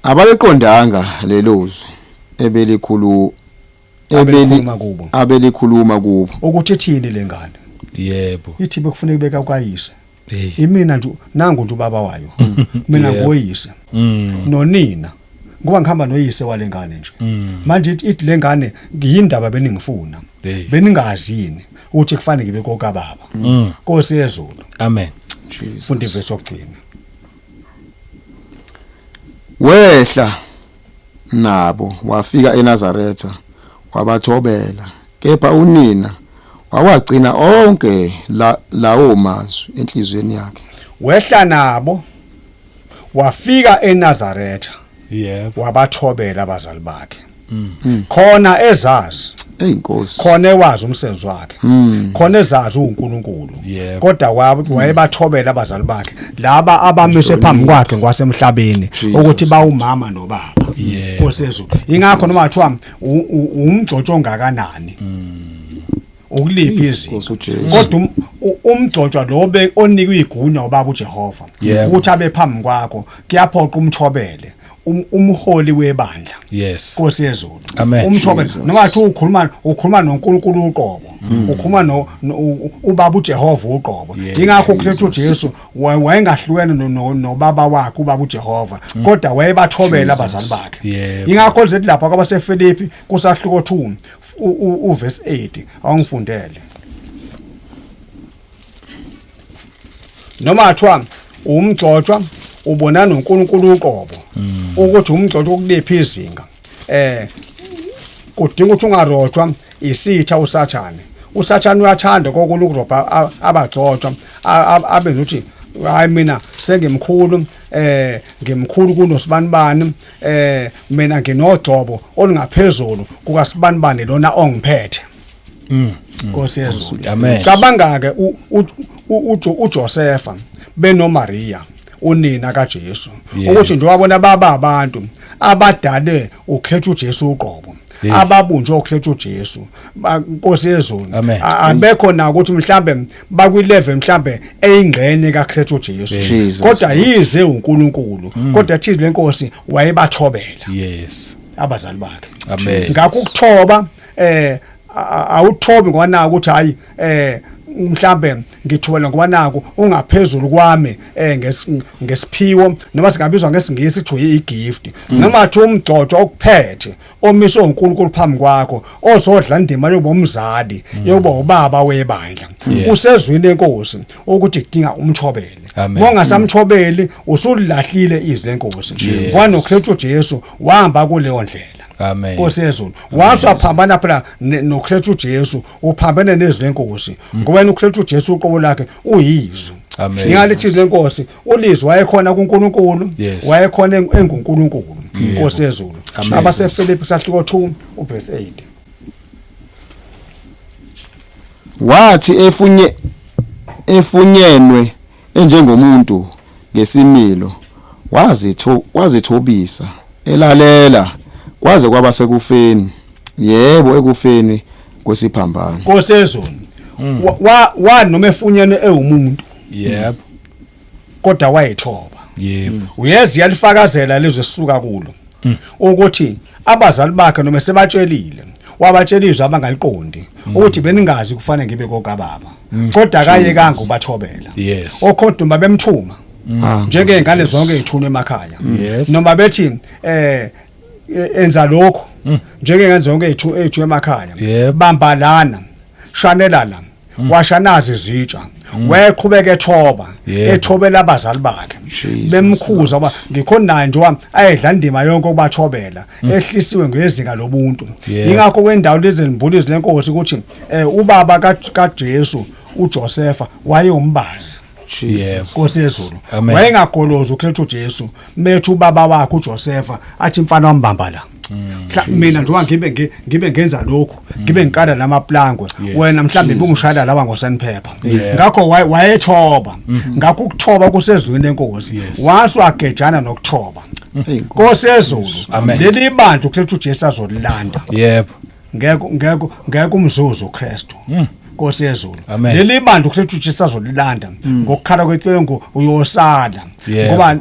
Abaliqondanga lelo zwi ebelikhulu ebeli Abelikhuluma kubo. Abelikhuluma kubo. Ukuthi ithini lengane? Yebo. Ithi bekufuneka ibeka kwayise. Hey. Imina nje nangu nje ubaba wayo, mina ngoyise nonina, ngoba ngihamba noyise walengane nje. Manje ithi lengane, yindaba beningifuna? Hey. Beningazi yini ukuthi kufanele ngibe kokababa? Nkosi yezulu. Amen. Jesus. Funda ivesi yokugcina. Wehla nabo wafika eNazaretha, wabathobela, kepha unina wawagcina onke lawo mazwi enhliziyweni yakhe. Wehla nabo wafika eNazaretha, wabathobela abazali bakhe, khona ezazi, Ey Nkosi. khona ewazi umsebenzi wakhe, khona ezazi uNkulunkulu, kodwa wayebathobela abazali bakhe laba abamise phambi kwakhe ngwasemhlabeni Jesus. ukuthi bawumama nobaba. Nkosi yezulu, ingakho noma kuthiwa umgcotsho ongakanani, ukuliphi izinga, Nkosi uJesu. kodwa umgcotshwa lo onikwe igunya ubaba uJehova ukuthi abe phambi kwakho, kuyaphoqa umthobele umholi webandla. Nkosi yezulu. Amen. Umthobele. Jesus. Noma athi ukhuluma noNkulunkulu uqobo, ukhuluma no ubaba uJehova uqobo. Ingakho uKristu Jesu wayengahlukene nobaba wakhe ubaba uJehova, kodwa wayebathobela abazali bakhe. Ingakho lizethi lapha kwabaseFilipi kusahluko 2 uverse 8, awungifundele. Noma athiwa umgcotshwa ubona noNkulunkulu uqobo ukuthi umgcotshwa ukuliphi izinga, kudinga ukuthi ungarojwa isitha uSathane. USathane uyathanda kokulu ukurobha abagcotshwa, abenza ukuthi hayi, mina sengimkhulu, ngimkhulu kunosibanibani, mina nginogcobo olungaphezulu kukasibanibani lona ongiphethe. Nkosi yezulu. Amen. Cabanga ke uJosepha benoMaria unina kaJesu, ukuthi nje wabona baba abantu abadale ukhetha uJesu uqobo, ababunjwe ukhetha uJesu. Nkosi yezulu. Amen. Abekho na ukuthi mhlambe bakwi level mhlambe eyingxenye kaKristu Jesu, Jesus. kodwa yize uNkulunkulu, kodwa thize lenkosi wayebathobela abazali bakhe. Amen. Ngakho ukuthoba, awuthobi ngoba naku ukuthi hayi, mhlambe ngithobela ngoba naku ungaphezulu kwami ngesiphiwo, noma singabizwa ngesingisi kuthiwa i-gift, noma athi umgcotsho okuphethe omiswe uNkulunkulu phambi kwakho ozodla indima yokuba umzali, yokuba ubaba webandla. Kusezwini lenkosi ukuthi kudinga umthobele. Amen. Mongasamthobeli usulilahlile izwi lenkosi. Ngoba noKristu Jesu wahamba kuleyo ndlela. Amen. Nkosi yezulu, wasaphambana phela noKristu Jesu, uphambene nezwi lenkosi, ngoba yena uKristu Jesu uqobo lakhe uyizwi. Amen. Ingalithi izwi lenkosi ulizwi, wayekhona kuNkulunkulu, wayekhona enguNkulunkulu. Nkosi yezulu. Amen. AbaseFilipi sahluko 2 uverse 8. Wathi efunyenwe enjengomuntu ngesimilo, wazithobisa elalela kwaze kwaba sekufeni, yebo, ekufeni kwesiphambano. Nkosi yezulu. Wa noma efunyenwe ewumuntu, kodwa wayethoba. Uyeza yalifakazela lezwe sisuka kulo ukuthi abazali bakhe noma sebatshelile, wabatshela izwi abangaliqondi ukuthi beningazi kufanele ngibe kokababa, kodwa akayekanga ubathobela. Okhoduma bemthuma njengezingane zonke ezithunywa emakhaya, noma bethi enza lokho, njengengane zonke ezithunywa emakhaya, bamba lana, shanela la, washanazi izitsha, wayeqhubeka ethoba, ethobela abazali bakhe. Jesus. Bemkhuza ngoba ngikhona naye nje wami ayedla indima yonke ukubathobela, ehlisiwe ngezinga lobuntu. Ingakho kwendawo lezi zimbuli lenkosi ukuthi ubaba kaJesu uJosepha wayewumbazi. Yebo. Nkosi yezulu. Amen. Wayengagolozi uKristu Jesu methu ubaba wakhe uJosepha athi mfana wambamba la. Mina njengoba ngibe ngenza lokhu, ngibe ngikala lamaplangwe, wena mhlambe ubungishayela lawa ngosandpaper. Ngakho wayethoba. Ngakho ukuthoba kusezwini lenkosi. Once wagejana nokuthoba. Hey, Nkosi yezulu, Amen. leli bandla uKristu Jesu azolilanda. Yebo. Ngeke umzuzu uKristu. Nkosi yezulu. Amen. Leli bandla uKristu Jesu azolilanda ngokukhala kwecengo uyosala. Yebo. Ngoba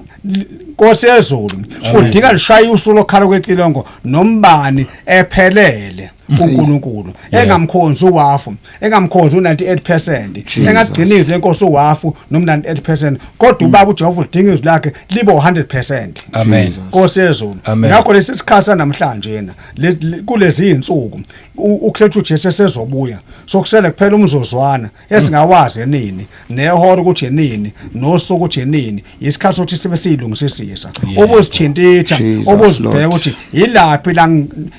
Nkosi yezulu kudinga lishaye usuku lokukhala kwecilongo nombani ephelele uNkulunkulu engamkhonzi uwafu, engamkhonzi u98%, engagcini izwi lenkosi uwafu noma 98%, kodwa ubaba uJehova udinga izwi lakhe libe 100%. Amen. Jesus. Nkosi yezulu. Amen. Ngakho lesi sikhathi sanamhlanje yena kulezi insuku uKristu Jesu sezobuya, sokusele kuphela umzuzwana esingawazi nini, nehora ukuthi nini, nosuku ukuthi nini. Isikhathi sokuthi sibe siyilungisisisa, ubuzithintitha, Jesus, ubuzibheka Lord. ukuthi ilaphi la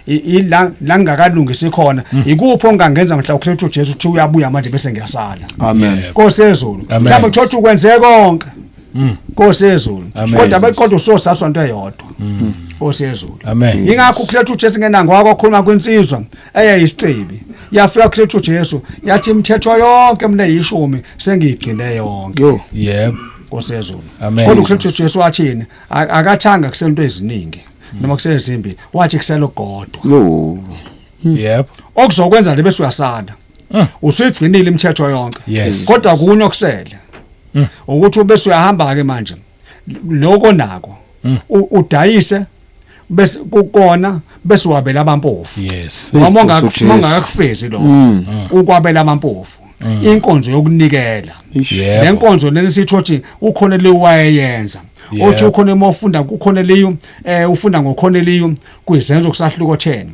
ila ngingakalungisi khona, ikuphi ongangenza mhla uKristu Jesu uthi uyabuya manje bese ngiyasala. Amen. Nkosi yezulu, Amen. mhlawumbe kuthiwa ukwenze konke. Nkosi yezulu, Amen. kodwa bekodwa usosaswa into eyodwa. Nkosi yezulu. Amen. Ingakho uKristu Jesu ngenango wakhuluma kwinsizwa eyayisicebi. Yafika uKristu Jesu yathi imithetho yonke mina eyishumi sengiyigcine yonke. Yo. Yebo. Nkosi yezulu. Amen. Kodwa uKristu Jesu wathini? Akathanga kusento eziningi noma kusezimbili, wathi kuselo godwa. Yo. Yebo. Okuzokwenza nje bese uyasala. Usuyigcinile imithetho yonke. Yes. Kodwa kunye okusele. Ukuthi ubese uyahamba ke manje lokho nako udayise bese kukona bese wabela abampofu. Yes. Hey, Noma Nkosi uJesu. ongakufezi lokho ukwabela abampofu, inkonzo yokunikela. Ish. Yebo. Lenkonzo lena sitho ukuthi ukhona le wayeyenza. Yebo. Othi ukhona uma ufunda kukhona leyo ufunda ngokhona leyo kwizenzo kusahluko 10.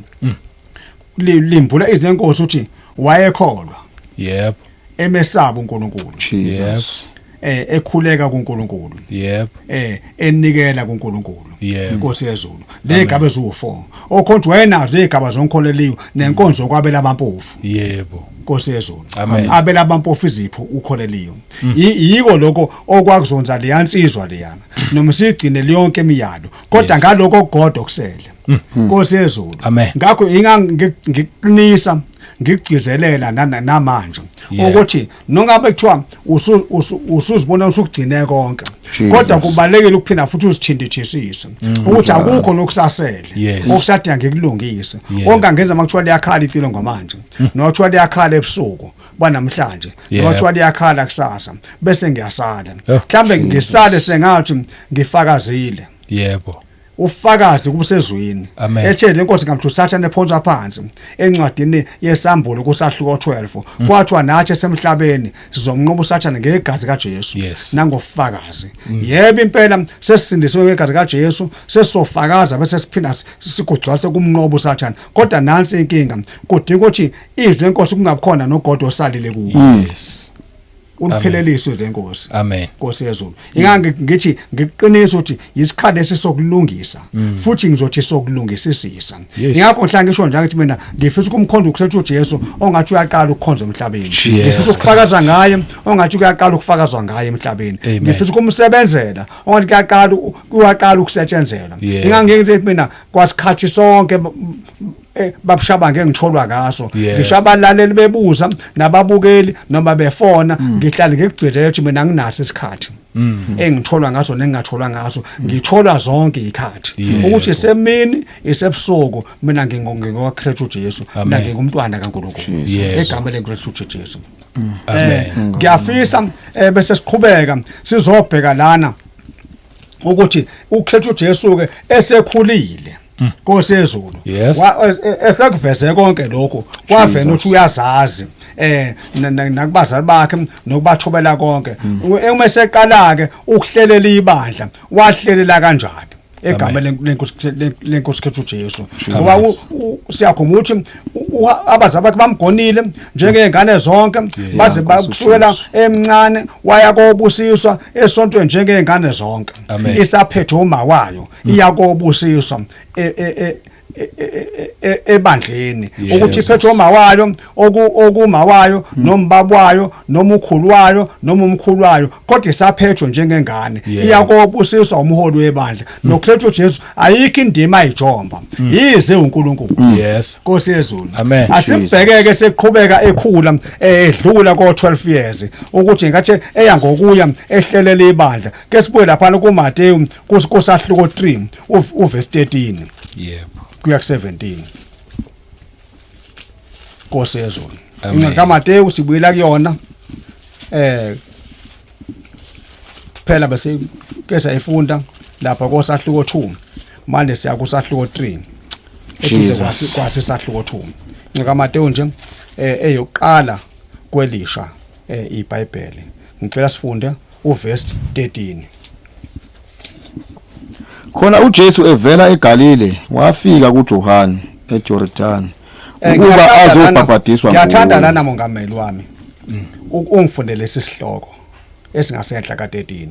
Limbula izenkosi ukuthi wayekholwa Yebo. emesaba uNkulunkulu, Jesus. ekhuleka kuNkulunkulu, Yebo. enikela kuNkulunkulu. Yebo. Inkosi yezulu. Lezigaba eziwu4 okhonto wayenazo izigaba zonkholeliyo nenkonzo yokwabela abampofu. Yebo. Nkosi yezulu. Amen. Abela abampofu izipho ukholeliyo. Yiko lokho okwakuzonza leyansizwa leyana noma sigcine yonke imiyalo, kodwa Yes. ngalokho okugodwa kusele. Nkosi yezulu. Amen. Ngakho ingangiqinisa ngikugcizelela namanje Yeah. ukuthi nongabe kuthiwa usuzibona usugcine konke, Jesus. kodwa kubalekile ukuphinda futhi uzithintithisise ukuthi akukho nokusasele Yes. okusadinga ngikulungise. Yeah. Ongangenza makuthiwa liyakhala icilo ngomanje, noma kuthiwa liyakhala ebusuku banamhlanje, Yeah. noma kuthiwa liyakhala kusasa bese ngiyasala, Oh, mhlambe ngisale sengathi ngifakazile. Yebo. Ufakazi kubusezwini Amen. ethe lenkosi ngamthu Sathane ephonswa phansi encwadini yesambulo kusahluko 12, kwathiwa nathi esemhlabeni sizomnqoba uSathane ngegazi kaJesu Yes. nangofakazi. Yebo impela sesisindisiwe ngegazi kaJesu, sesizofakaza bese siphinda sigugcwalise kumnqoba uSathane. Kodwa nansi inkinga, kudinga ukuthi izwi lenkosi kungabikhona nogodo osalile kuwo. Yes. Uliphelelise izwi lenkosi. Amen. Nkosi yezulu. Ingangi ngithi ngiqinisa ukuthi isikhathi esisokulungisa, futhi ngizothi sokulungisisisa. Yes. Ingakho mhla ngisho nje ngithi mina ngifisa ukumkhonza uKristu Jesu ongathi uyaqala ukukhonza emhlabeni. Yes, Ngifisa ukufakaza ngaye ongathi uyaqala ukufakazwa ngaye emhlabeni. Amen. Ngifisa ukumsebenzela ongathi kuyaqala ukusetshenzelwa. Yeah. Ingangi ngithi mina kwasikhathi sonke babushaba ngeke ngitholwa ngaso. Yeah. Ngisho abalaleli bebuza nababukeli noma befona, ngihlale ngikugcizelela ukuthi mina nginaso isikhathi engitholwa ngaso nengingatholwa ngaso, ngitholwa zonke izikhathi, Yebo. ukuthi isemini isebusuku mina ngingokaKristu Jesu, mina Amen. ngingumntwana kaNkulunkulu Yebo. egameni leKristu Jesu. Amen. Ngiyafisa bese siqhubeka sizobheka lana ukuthi uKristu Jesu ke esekhulile Nkosi yezulu, Yes. Esekuveze konke lokho, kwavena ukuthi uyazazi nakubazali bakhe nokubathobela konke. Uma eseqala ke ukuhlelela ibandla, wahlelela kanjani egameni lenkosi Kristu Jesu? Ngoba siyakhumbula ukuthi abazali bakhe bamgonile njengezingane zonke, baze Nkosi bakusukela uJesu. emncane waya kobusiswa esontweni njengezingane zonke. Amen. Isaphethe uma wayo iya kobusiswa ebandleni ukuthi iphethe omawayo, okumawayo noma wayo noma ukhulu wayo noma umkhulu wayo, kodwa isaphethwe njengengane, iyakobusiswa umholi webandla. NoKristu Jesu ayikho indima ayijomba, yize uNkulunkulu. Nkosi yezulu. Amen. Asimbhekeke seqhubeka ekhula, edlula ko 12 years, ukuthi ngathi eya ngokuya ehlelela ibandla. Ke sibuye lapha kuMateyu kusahluko 3 uverse 13 kuya ku 17. Nkosi yezulu. Amen. Incwadi kaMateyu sibuyela kuyona, phela bese ke sayifunda lapha kosahluko 2, manje siya kusahluko 3 eduze. Jesus. Kwasi sahluko 2 incwadi kaMateyu nje, eyokuqala kwelisha iBhayibheli. Ngicela sifunde uverse 13. Khona uJesu evela eGalile wafika kuJohane eJordan ukuba azobhabhadiswa Ngiyathanda nguye. lana, mongameli wami, ungifundele lesi sihloko esingasenhla ka-13.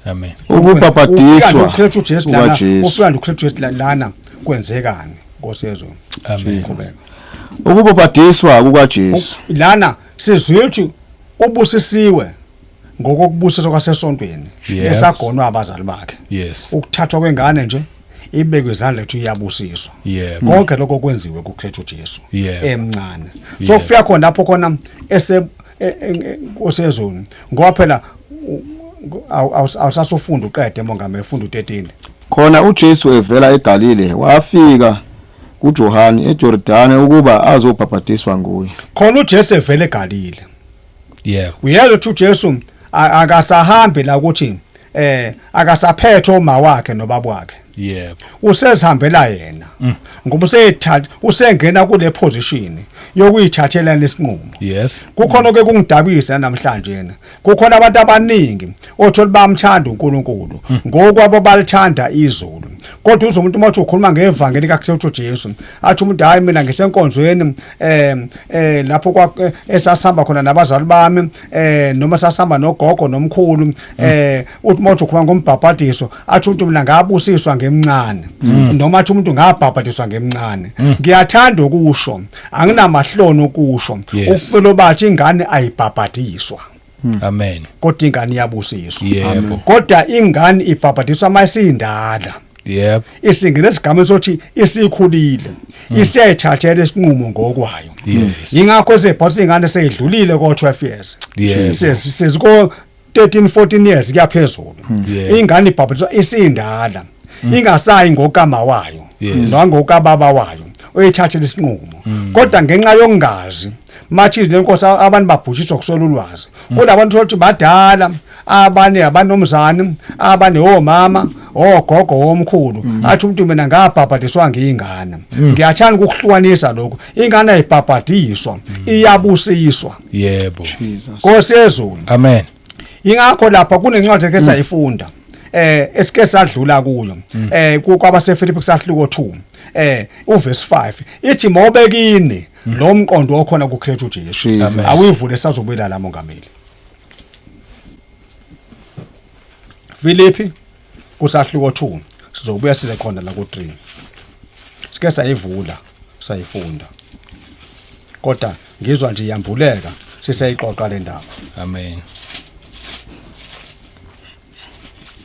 Amen. Ukubhabhadiswa uKristu Jesu lana. kukaJesu. Ufika uKristu Jesu lana, kwenzekani, Nkosi yezulu? Amen. Qhubeka. Ukubhabhadiswa kukaJesu. Lana sizwe ukuthi ubusisiwe ngokokubusiswa kwasesontweni esagonwa abazali bakhe. Ukuthathwa kwengane nje ibekwe izandla ethi iyabusiswa. Konke lokho kwenziwe kuKristu Jesu emncane. So kufika khona lapho khona ese osezweni, ngoba phela awusasufunda uqede, mongameli, funda u13. Khona uJesu evela eGalile wafika kuJohane eJordan ukuba azobhabhadiswa nguye. Khona uJesu evele eGalile. Uyezwa ukuthi uJesu akasahambi la ukuthi akasaphethe oma wakhe nobaba wakhe. Usezihambela yena ngoba useyithatha, usengena kule position yokuyithathela lesinqumo. Kukhona ke kungidabisa namhlanje yena, kukhona abantu abaningi othola bamthanda uNkulunkulu ngokwabo, balithanda izulu, kodwa uze umuntu uma ukhuluma ngevangeli kaKristu Jesu athi umuntu, "Hayi, mina ngisenkonzweni lapho kwa esasihamba khona nabazali bami, noma sasihamba nogogo nomkhulu." Uthi uma ukhuluma ngombhabhadiso athi umuntu, "Mina ngabusiswa ngemncane," noma athi umuntu, "Ngabhabhadiswa ngemncane." Ngiyathanda ukusho, anginamahloni ukusho, ukufelo bathi ingane ayibhabhadiswa. Amen. Kodwa ingane iyabusiswa. Kodwa ingane ibhabhadiswa mayisindala, isingene esigameni sokuthi isikhulile, isiyayithathela isinqumo ngokwayo. Ingakho sebhathi ingane seyidlulile ko 12 years, seziko 13 14 years kuyaphezulu. Ingane ibhabhadiswa isindala, ingasayi ngokama wayo nangokababa wayo, uyithathela isinqumo. Kodwa ngenxa yokungazi mathi lenkosi, abantu babhushiswa kuswela ulwazi. Kunabantu ukuthi badala, abanye abanomzane, abane omama, ogogo, omkhulu, athi umuntu, "Mina ngabhabhadiswa ngiyingane." Ngiyathanda ukuhlukanisa lokhu: ingane ayibhabhadiswa, iyabusiswa. Jesus. Nkosi yezulu. Amen. Ingakho lapha kunencwadi eke sayifunda, esike sadlula kuyo, kwabaseFilipi kusahluko 2 uverse 5, ithi mawubekini lo mqondo okhona kuKristu Jesu. Jesus. Amen. Awuyivule, sazobuyela la, mongameli. Filipi kusahluko 2, sizobuya size khona la ku3. Sike sayivula sayifunda, kodwa ngizwa nje iyambuleka sisayixoxa le ndaba. Amen.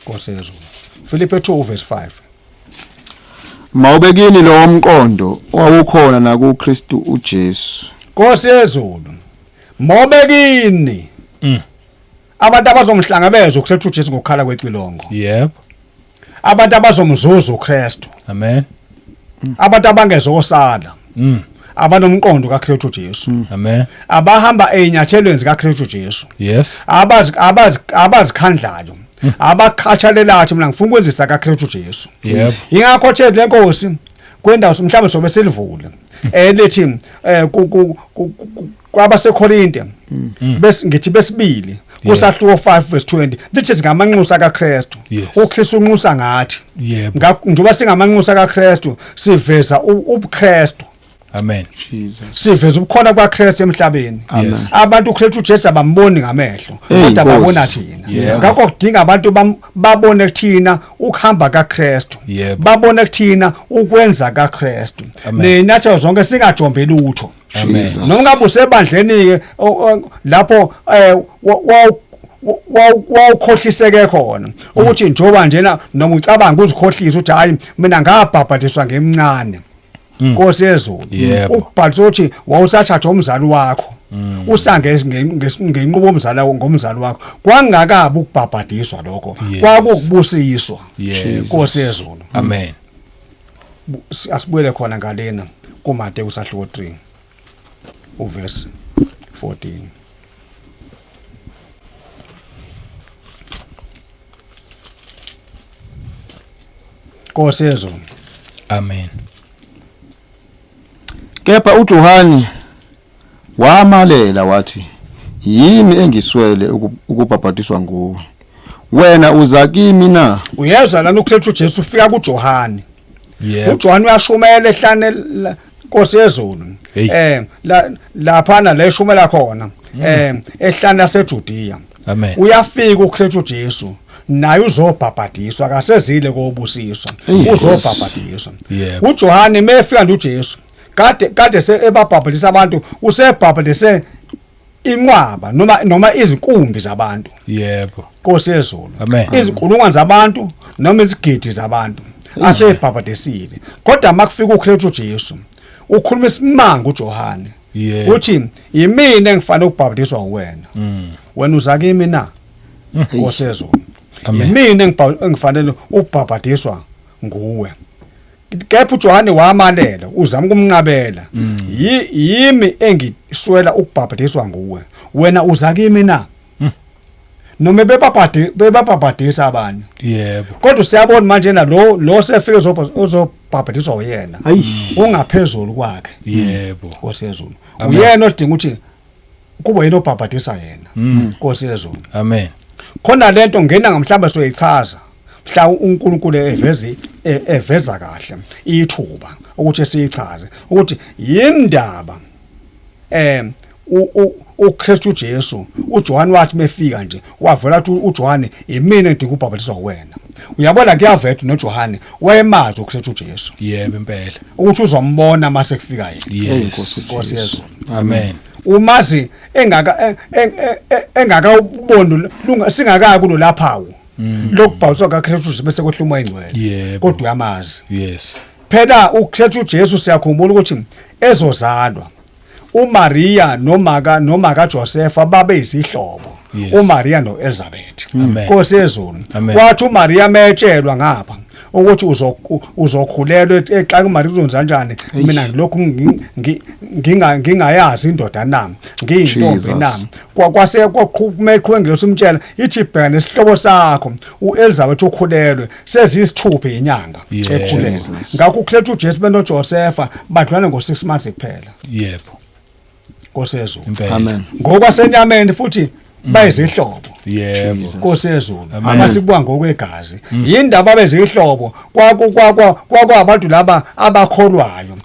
Nkosi yezulu. Filipi 2 verse 5. Mawubekini lo mqondo owawukhona nakuKristu uJesu. Nkosi yezulu, mobekini abantu abazomhlangabeza uKristu Jesu ngokukhala kwecilongo, abantu abazomzuza uKristu, Amen. abantu abangezosala, abanomqondo kaKristu Jesu, Amen. abahamba ezinyathelweni zikaKristu Jesu, abazi abazi abazikhandlayo, abakhathalelayo, athi, "Mina ngifuna ukwenzisa kaKristu Jesu." Ingakho the lenkosi kwendawo mhlawumbe sobe silivule elithi kwabaseKorinte, bese ngithi besibili kusahluko 5 verse 20, lithi singamanxusa kaKristu. UKristu unxusa ngathi. Njengoba singamanxusa kaKristu, siveza ubuKristu. Amen. Jesus. Siveza ubukhona kwaKristu emhlabeni. Amen. Abantu uKristu uJesu abamboni ngamehlo, Hey, kodwa Nkosi. babona thina. Yebo. Ngakho kudinga abantu babone kuthina ukuhamba kaKristu, Yebo. babone kuthina ukwenza kaKristu. Amen. Nenyathelo zonke singajombe lutho. Amen. Jesus. Noma ngabe usebandleni ke lapho wawukhohliseke khona ukuthi njoba njena, noma ucabanga uzikhohlisa ukuthi hayi, mina ngabhabhadiswa ngemncane, Nkosi yezulu. Yebo. Ukubhalisa ukuthi wawusathatha umzali wakho, usange ngenqubo omzali ngomzali wakho, kwangakabi ukubhabhadiswa lokho, kwakukubusiswa. Nkosi yezulu. Amen. Asibuyele khona ngalena kuMateyu sahluko 3 uverse 14. Nkosi yezulu. Amen. Kepha uJohani wamalela wathi, yimi engiswele ukubhabhadiswa nguwe, wena uza kimi na? Uyezwa lana, uKristu Jesu ufika kuJohani. uJohani uyashumela ehlane Nkosi yezulu. Hey. Laphana la eshumela khona ehlane laseJudea. Amen. Uyafika uKristu Jesu, naye uzobhabhadiswa, akasezile kobusiswa, Hey, uzobhabhadiswa. uJohani mefika nje, uJesu kade ebabhabhadisa abantu, usebhabhadise inqwaba noma izinkumbi zabantu. Nkosi yezulu. Amen. Izinkulungwane zabantu noma izigidi zabantu asebhabhadisile, kodwa makufika uKristu Jesu ukhuluma isimanga uJohane. Uthi, yimina engifanele ukubhabhadiswa wena, wena uza kimi na? Nkosi yezulu. Amen. Yimina engifanele ukubhabhadiswa nguwe. Kepha uJohane wamalela, uzama ukumnqabela. Yimi engiswela ukubhabhadiswa nguwe, wena uza kimi na? Noma bebabhabhadisa abanye, kodwa siyabona manje na lo sefike uzobhabhadiswa uyena, ungaphezulu kwakhe. Nkosi yezulu. Amen. Uyena odinga ukuthi kube yena obhabhadisa yena. Nkosi yezulu. Amen. Khona lento ngena ngamhlamba soyichaza mhla uNkulunkulu evezi eveza kahle ithuba ukuthi siyichaze ukuthi yindaba uKristu Jesu, uJohn wathi mefika nje wavela athi uJohn, imina engidinga ubhabhatiswa wena. Uyabona, kuyavetha noJohn wayemazi uKristu Jesu Yebo impela. ukuthi uzombona mase kufika yena. Yes. Nkosi yezulu. Amen. Umazi engaka engakawuboni singakaya kulolaphawu lokubhaliswa kaKristu bese kwehluma ingcwele, kodwa uyamazi. Phela uKristu Jesu, siyakhumbula ukuthi ezozalwa uMaria nomaka Josepha babe izihlobo, uMaria noElizabeth. Amen. Nkosi yezulu. Amen. Kwathi uMaria metshelwa ngapha ukuthi uzokhulelwa, exaka uMaria uzonza kanjani, mina ngilokhu ngingayazi indoda nami, ngiyintombi Jesus. nami. Kwase kwaqhubeka ngelosimtshela ithi, bheka nesihlobo sakho uElizabeth ukhulelwe, sezisithupha inyanga ekhulelwe. Ngakho uKristu uJesu benoJosepha badlwana ngo6 months kuphela. Nkosi yezulu. Impela. Amen. Ngokwasenyameni futhi bayizihlobo. Nkosi yezulu. Amen. Abasibuka ngokwegazi, yindaba bezihlobo, kwaku kwaku abantu laba abakholwayo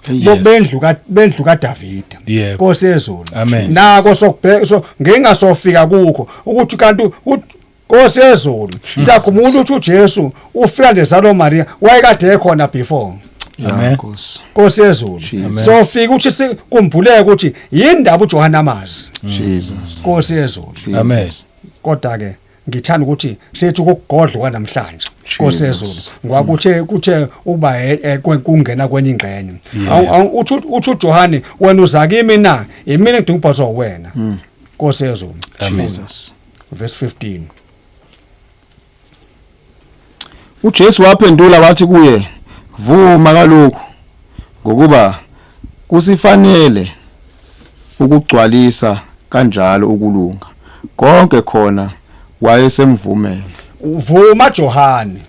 bendlu kaDavida. Nkosi yezulu. Amen. Nako sokubheka, so ngingasofika kukho ukuthi kanti Nkosi yezulu, siyakhumbula ukuthi uJesu ufika nje zalo Maria, wayekade ekhona before. Amen. Nkosi. Nkosi yezulu. Jesus. So fika ukuthi sikumbuleke ukuthi yindaba uJohane amazi. Jesus. Nkosi yezulu. Amen. Kodwa ke ngithanda ukuthi sithi ukugodla kwanamhlanje, Nkosi yezulu, ngoba kuthe ukuba kungena kwenye ingxenye. Uthi uJohane, wena uza kimi na? Imina engidinga ubhaliswa wena. Nkosi yezulu. Amen. Jesus. Verse 15. uJesu waphendula wathi kuye, vuma kalokhu, ngokuba kusifanele ukugcwalisa kanjalo ukulunga konke. Khona wayesemvumela. Vuma Johane.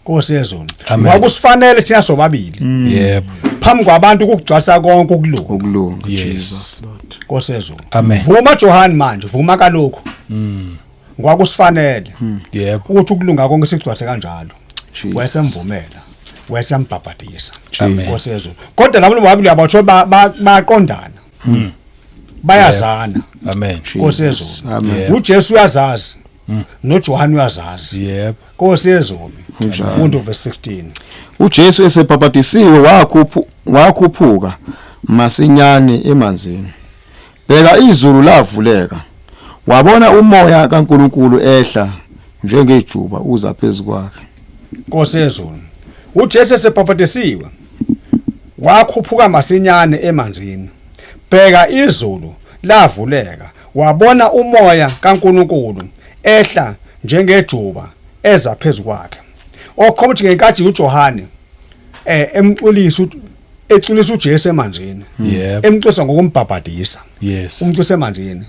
Nkosi yezulu. Amen. Kwakusifanele thina sobabili phambi kwabantu ukugcwalisa konke ukulunga. Ukulunga. Yes. Jesus Lord. Nkosi yezulu. Amen. Vuma Johane manje, vuma kalokhu, kwakusifanele ukuthi ukulunga konke sikugcwalise kanjalo. Jesus. Wayesemvumela. Wayesambhabhadisa. Amen. Nkosi yezulu. Kodwa labo bobabili abathola bayaqondana. Bayazana. Amen. Nkosi yezulu. Amen. Yeah. uJesu uyazazi. NoJohane uyazazi. Yebo. Nkosi yezulu. Kunjalo. Funda uverse 16. uJesu esebhabhadisiwe wakhuphuka masinyane emanzini. Bheka, izulu lavuleka, wabona umoya kaNkuluNkulu ehla njengejuba uza phezu kwakhe. Nkosi yezulu. uJesu esebhabhadisiwe wakhuphuka masinyane emanzini. Bheka, izulu lavuleka, wabona umoya kaNkuluNkulu ehla njengejuba eza phezu kwakhe. Okhomba ukuthi ngenkathi uJohane emculisa eculisa uJesu emanzini, emculisa ngokumbhabhadisa, umculisa emanzini,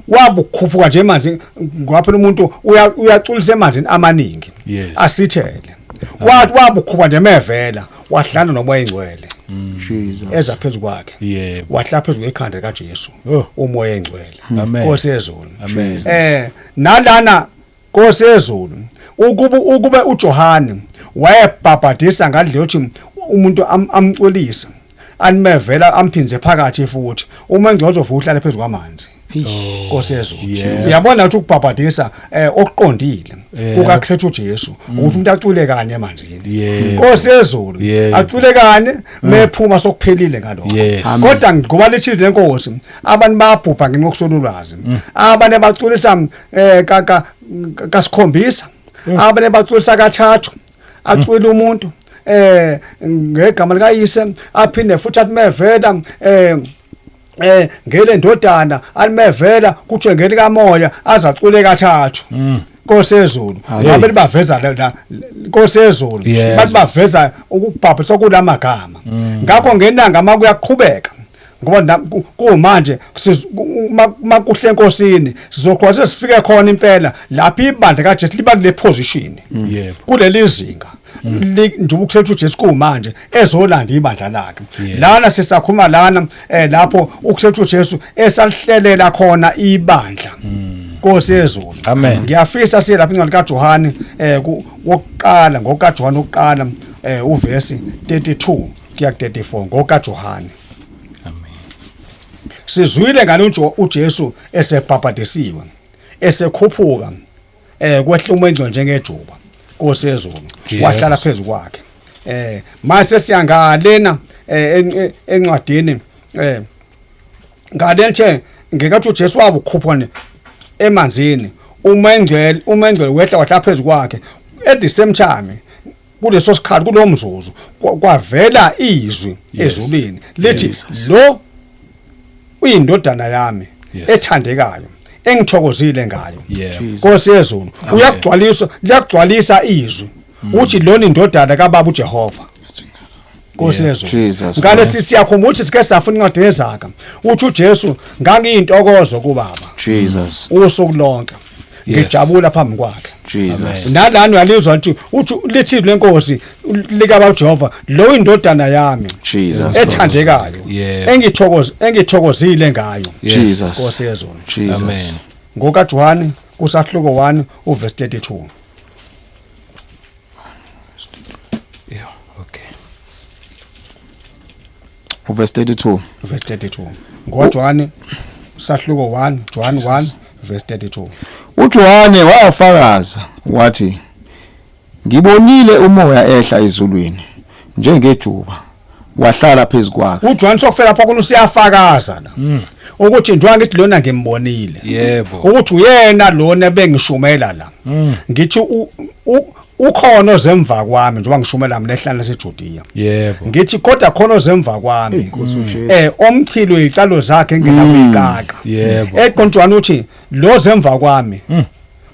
wabukhuphuka nje emanzini, ngoba phela umuntu uyaculisa emanzini amaningi asithele. Wathi wabukhuphuka nje mevela wahlala nomoya engcwele Jesus. eza phezu kwakhe, wahlala phezu kwekhanda kaJesu umoya engcwele. Amen. Nkosi yezulu. Amen. Nalana Nkosi yezulu, ukube uJohane wayebhabhadisa ngandlela yokuthi umuntu amculise animevela amphinze phakathi futhi uma engcotho futhi uhlale phezulu kwamanzi. Nkosi yezulu. Uyabona ukuthi ukubhabhadisa okuqondile kukaKristu uJesu ukuthi umuntu acule kanye emanzini. Nkosi yezulu, acule kanye mephuma sokuphelile ngalokho. Kodwa ngoba lithi lenkosi abantu bayabhubha ngenxa yokuswela ulwazi. Abanye baculisa kasikhombisa, abanye baculisa kathathu, acwile umuntu ngegama likayise, aphinde futhi athi mevela ngele ndodana, alimevela kuthiwe ngeli kamoya, azacule kathathu. Nkosi yezulu, ngabe baveza la Nkosi yezulu, bathi baveza ukubhabhisa kulamagama. Ngakho ngenanga makuyaqhubeka, ngoba kumanje makuhle enkosini sizoqhubeka sesifike khona impela lapho ibandla kaJesu liba kule position, kuleli zinga njengoba ukuthetha uJesu kumanje ezolanda ibandla lakhe. Lana sisakhuluma lana lapho ukuthetha uJesu esalihlelela khona ibandla. Nkosi yezulu. Amen. Ngiyafisa siye lapha incwadi kaJohane wokuqala, ngokaJohane wokuqala uvesi 32 kuya ku 34, ngokaJohane. Amen. Sizwile ngalo uJesu esebhabhadisiwe esekhuphuka kwehla umoya engcwele njengejuba. Nkosi yezulu, wahlala phezulu kwakhe. Mase siyangalena encwadini ngale nje ngekathi uJesu wabukhuphuka nje emanzini, uma engcwele wehla wahlala phezulu kwakhe. At the same time, kuleso sikhathi, kulo mzuzu, kwavela izwi ezulwini lithi, "Lo uyindodana yami ethandekayo engithokozile ngayo." Nkosi yezulu, uyakugcwalisa, liyakugcwalisa izwi uthi lona indodana kaBaba uJehova. Nkosi yezulu. Jesus. Ngale siyakhumbula ukuthi sike safuna incwadi yeZaga, uthi uJesu, "Ngangiyintokozo kuBaba Jesus. usuku lonke, ngijabula phambi kwakhe." Jesus. Nalana uyalizwa ukuthi uthi lithi lenkosi likaba uJehova, "Lo indodana yami Jesus. ethandekayo engithokozile ngayo." Jesus. Nkosi yezulu. Jesus. Amen. NgokaJohane kusahluko 1 uverse 32. Yeah, okay. Verse 32. Verse 32, ngoJohane sahluko 1, John 1 verse 32. uJohane wafakaza wathi, "Ngibonile umoya ehla ezulwini njengejuba, wahlala phezu kwakhe." uJohn sokufela lapha kuno siyafakaza la ukuthi njengoba ngithi lona ngimbonile ukuthi uyena lona bengishumela la, ngithi ukhona ozemva kwami, njengoba ngishumela mina ehlane laseJudea, ngithi kodwa khona ozemva kwami Inkosi uJesu. Omchilo izicalo zakhe engenakuyiqaqa. Eqontwana uthi lo zemva kwami,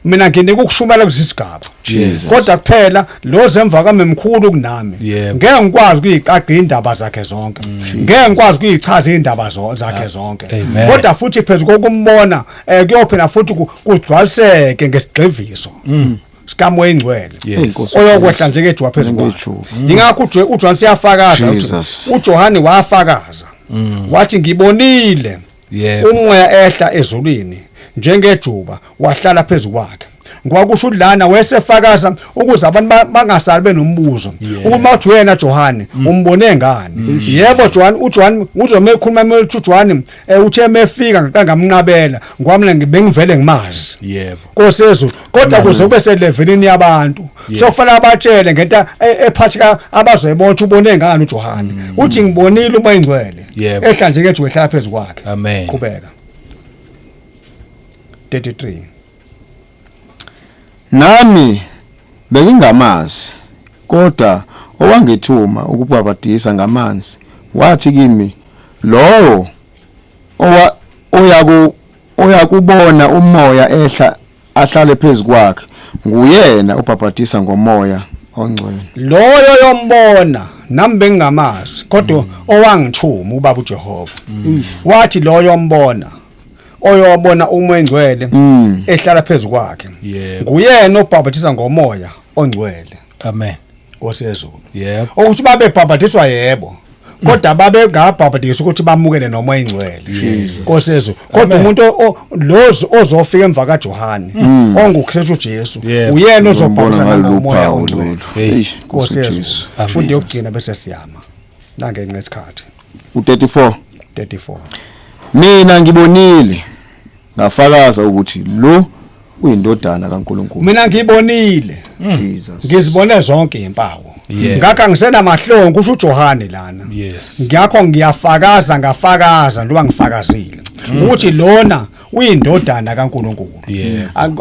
mina nginika ukushumela kusisigaba, Jesus. kodwa kuphela lo zemva kwami mkhulu kunami, ngeke ngikwazi ukuyiqaqa indaba zakhe zonke, ngeke ngikwazi ukuyichaza indaba zakhe zonke. Amen. Kodwa futhi phezu kokumbona kuyophela futhi kugcwaliseke ngesigxiviso sikaMoya Ingcwele Inkosi oyokwehla njengejuba phezu kwakhe. Njengejuba. Ingakho uJohn siyafakaza ukuthi Jesus. uJohane wafakaza wathi, "Ngibonile umoya ehla ezulwini njengejuba, wahlala phezu kwakhe." Ngoba kusho ukuthi lana wesefakaza ukuze abantu bangasali benombuzo uma uthi wena Johane umbone ngani. Yebo Johane, uJohane uzome ekhuluma ethi uJohane uthe mefika ngiqala ngamnqabela ngoba mina bengivele ngimazi. Yebo. Nkosi yezulu, kodwa kuze kube selevelini yabantu sokufanele abatshele ngento ephatheka abazoyibona ukuthi ubone ngani uJohane. Uthi ngibonile uMoya oNgcwele ehla nje kethi wehlala phezu kwakhe. Amen. Qhubeka. 33. Nami bengingamazi, kodwa owangithuma ukubhabhadisa ngamanzi wathi kimi, lowo owa oyaku oyakubona uMoya ehla ahlale phezu kwakhe nguyena ubhabhadisa ngoMoya oNgcwele. Loyo yombona nami bengingamazi, kodwa owangithuma ubaba uJehova wathi loyo ombona oyobona uMoya oNgcwele ehlala phezu kwakhe nguyena obhabhadisa ngoMoya oNgcwele. Amen. Nkosi yezulu. Yebo. Ukuthi babebhabhadiswa yebo, kodwa babengabhabhadiswa ukuthi bamukele noMoya oNgcwele. Nkosi yezulu. Kodwa umuntu lozi ozofika emva kaJohane onguKristu Jesu uyena ozobhabhadisa ngoMoya oNgcwele. Nkosi yezulu. Fundi yokugcina bese siyama nangenxa yesikhathi. U34. 34. Mina ngibonile ngafakaza ukuthi lo uyindodana kaNkuluNkulu. Mina ngibonile. Jesus. Ngizibone zonke impawu. Ngakho angisenamahloni kusho uJohane lana. Ngakho ngiyafakaza ngafakaza njengoba ngifakazile ukuthi lona uyindodana kaNkuluNkulu.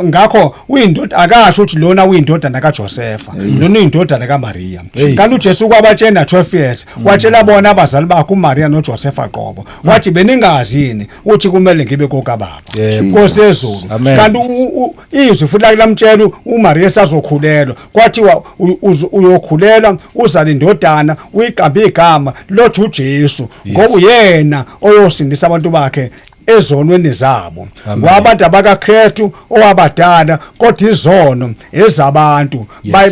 Ngakho uyindoda akasho ukuthi lona uyindodana kaJosefa, lona uyindodana kaMaria. Kanti uJesu kwabatshena 12 years, watshela bona abazali bakhe uMaria noJosefa qobo. Wathi beningazi yini uthi kumele ngibe kokababa. Nkosi yezulu. Kanti izwi futhi lamtshela uMaria sazokhulelwa. Kwathiwa uyokhulelwa uzala indodana uyiqambe igama lothi uJesu ngoba uyena oyosindisa abantu bakhe ezonweni zabo. Ngoba abantu abakaKristu owabadala kodwa izono ezabantu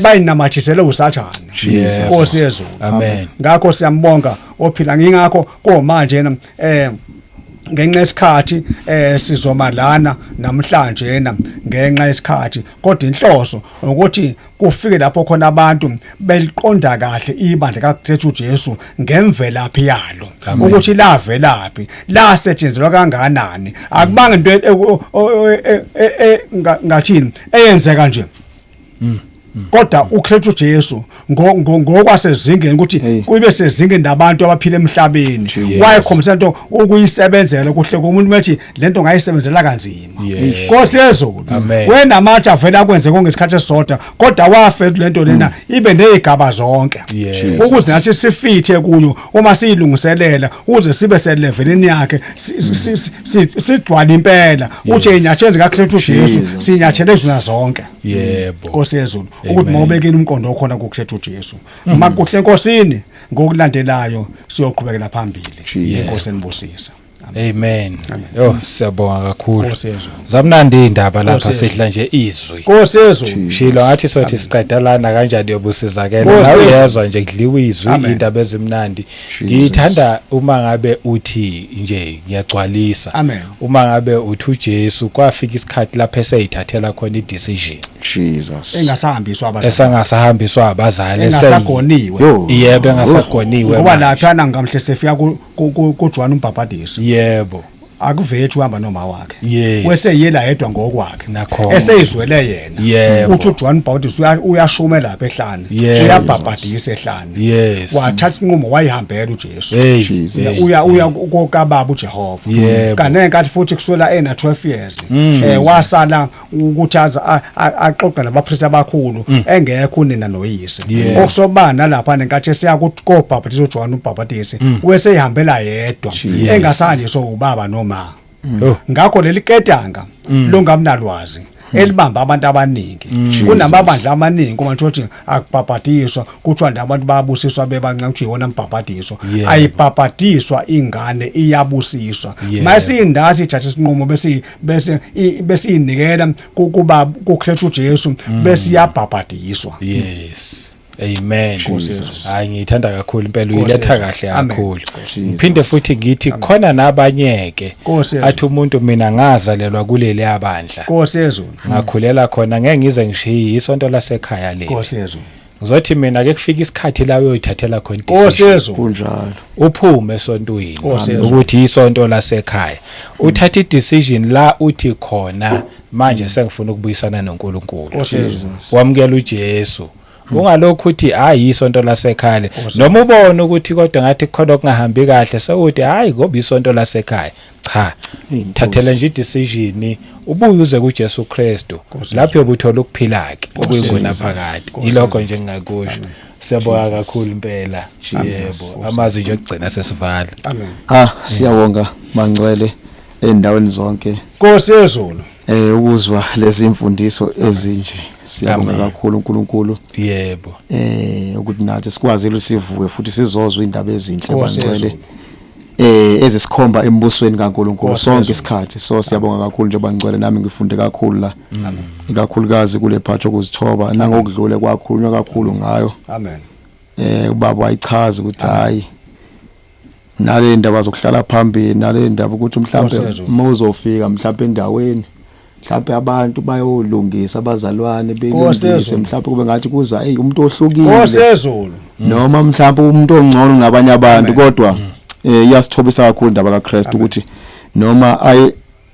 bayinamathisele uSathane. Nkosi yezulu. Amen. Ngakho siyambonga ophila ngingakho komanje ngenxa yesikhathi sizoma lana namhlanje na ngenxa yesikhathi, kodwa inhloso ukuthi kufike lapho khona abantu beliqonda kahle ibandla kaKristu Jesu ngemvelaphi yalo, ukuthi lavelaphi, lasetshenzelwa kanganani. Akubanga into ngathini eyenzeka nje, kodwa uKristu Jesu ngokwasezingeni ukuthi kube sezingeni nabantu abaphila emhlabeni wayekhombisa into ukuyisebenzela kuhle komuntu methi lento ngayisebenzela kanzima. Nkosi yezulu, wena amatshe avela akwenze konke ngesikhathi esisodwa, kodwa wafe lento lena ibe nezigaba zonke ukuze nathi sifithe kuyo uma siyilungiselela ukuze sibe selevelini yakhe sigcwale impela. Uthi inyathelo kaKristu Jesu sinyathele zona zonke. Yebo. Nkosi yezulu, ukuthi mawubekile umqondo okhona kuKristu Jesu. Makuhle enkosini, ngokulandelayo siyoqhubekela phambili. Inkosi enibusisa. Amen. Yo, siyabonga kakhulu. Zamnandi indaba lapha sidla nje izwi. Nkosi yezulu. Shilo ngathi sothi siqeda lana kanjani yobusizakela. Nawe uyezwa nje kudliwa izwi indaba ezimnandi. Ngithanda uma ngabe uthi nje ngiyagcwalisa. Uma ngabe uthi uJesu kwafika isikhathi lapho eseyithathela khona i-decision. Jesus. Engasahambiswa abazali. Esangasahambiswa abazali engasagoniwe. Yebo, engasagoniwe. Ngoba lapha nangamhle sefika kuJohn uMbhabhadisi. Yebo. Akuvethi uhamba noma wakhe. Weseyela yedwa ngokwakhe. Eseyizwele yena. Uthi uJohn Baptist uyashuma lapha ehlane. Uyabhabhadisa ehlane. Wathatha inqumo wayihambela uJesu. Uya kokababa uJehova. Kanti ngenkathi futhi kuswela ena 12 years. Wasala ukuthi axoxe nabapristi abakhulu engekho unina noyise. Okusobana lapha nenkathi esiya kobhabhadisa uJohn uMbhabhadisi weseyihambela yedwa engasanjiswa ubaba noma. Ngakho leli ketanga longamnalwazi elibamba abantu abaningi. Kunamabandla amaningi uma nje akubhabhadiswa kuthiwa nje abantu bayabusiswa bebancane kuthiwa iwona mbhabhadiso. Ayibhabhadiswa ingane iyabusiswa. Mayisindasi ithatha isinqumo bese bese inikela kuba kuKristu Jesu bese iyabhabhadiswa. Yes. Amen. Jesus. Hayi, ngiyithanda kakhulu impela, uyiletha kahle Amen. kakhulu. Jesus. Ngiphinde futhi ngithi khona nabanyeke Nkosi yezulu. athi umuntu, mina ngazalelwa kuleli abandla, Nkosi yezulu. ngakhulela khona, ngeke ngize ngishiye isonto lasekhaya leli. Nkosi yezulu. Ngizothi mina ke kufika isikhathi la uyoyithathela khona Nkosi i-decision. yezulu. Kunjalo. Uphume esontweni, Nkosi yezulu. ukuthi isonto lasekhaya, uthatha i-decision la uthi khona manje sengifuna ukubuyisana noNkulunkulu, Nkosi yezulu. wamukela uJesu. Ungalokhu uthi hayi, isonto lasekhaya le, noma ubone ukuthi kodwa ngathi khona okungahambi kahle, sewuthi hayi, ngoba isonto lasekhaya. Cha, Inkosi. thathela nje i-decision, ubuye uze kuJesu Kristu, lapho uyobuthola ukuphila ke okuyingona phakade. Ilokho nje ngingakusho. Siyabonga kakhulu impela. Yebo, amazwi nje okugcina sesivala. Amen. Ah, siyabonga bangcwele endaweni zonke. Nkosi yezulu. Ukuzwa lezi imfundiso ezinje, siyabonga Amen. kakhulu uNkulunkulu ukuthi nathi sikwazile sivuke futhi sizozwa indaba ezinhle, Nkosi bangcwele, yezulu. ezisikhomba embusweni kaNkulunkulu Nkosi sonke yezulu. isikhathi. So siyabonga kakhulu nje bangcwele, nami ngifunde kakhulu la, ikakhulukazi kule part yokuzithoba, nangokudlule kwakhulunywa kakhulu ngayo. Amen. Ubaba wayichaza ukuthi hayi, nale ndaba zokuhlala phambili, nale ndaba ukuthi mhlambe Nkosi yezulu. uma uzofika mhlambe endaweni, mhlambe abantu bayolungisa, abazalwane Nkosi belungise, yezulu. mhlambe kube ngathi kuza hey umuntu Nkosi ohlukile yezulu. noma mhlambe umuntu ongcono nabanye abantu, Amen. kodwa iyasithobisa kakhulu indaba kaKristu ukuthi noma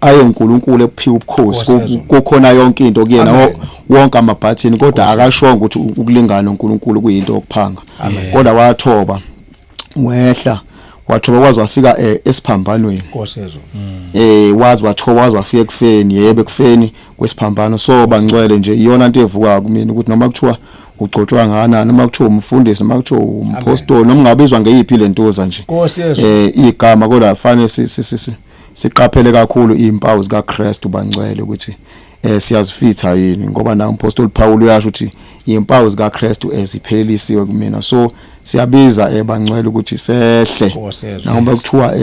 aye uNkulunkulu ephiwa ubukhosi, Nkosi yezulu. kukhona yonke into kuyena, Amen. wonke amabhathini, kodwa akashongo ukuthi ukulingana noNkulunkulu kuyinto yokuphanga, kodwa wathoba, wehla, wathoba kwaze wafika esiphambanweni. Nkosi yezulu. Wazi wathoba waze wafika ekufeni, yebo, ekufeni kwesiphambano. So bangcwele nje, iyona into evuka kumina ukuthi noma kuthiwa ugcotshwa kangakanani, noma kuthiwa umfundisi, noma kuthiwa umpostoli, noma ungabizwa ngeyiphi lentoza nje Nkosi yezulu. Igama, kodwa fanele siqaphele kakhulu izimpawu zikaKristu bangcwele, ukuthi siyazifitha yini, ngoba na umpostoli Paul uyasho ukuthi izimpawu zikaKristu eziphelelisiwe kumina. So siyabiza bangcwele ukuthi sehle, Nkosi yezulu. noma kuthiwa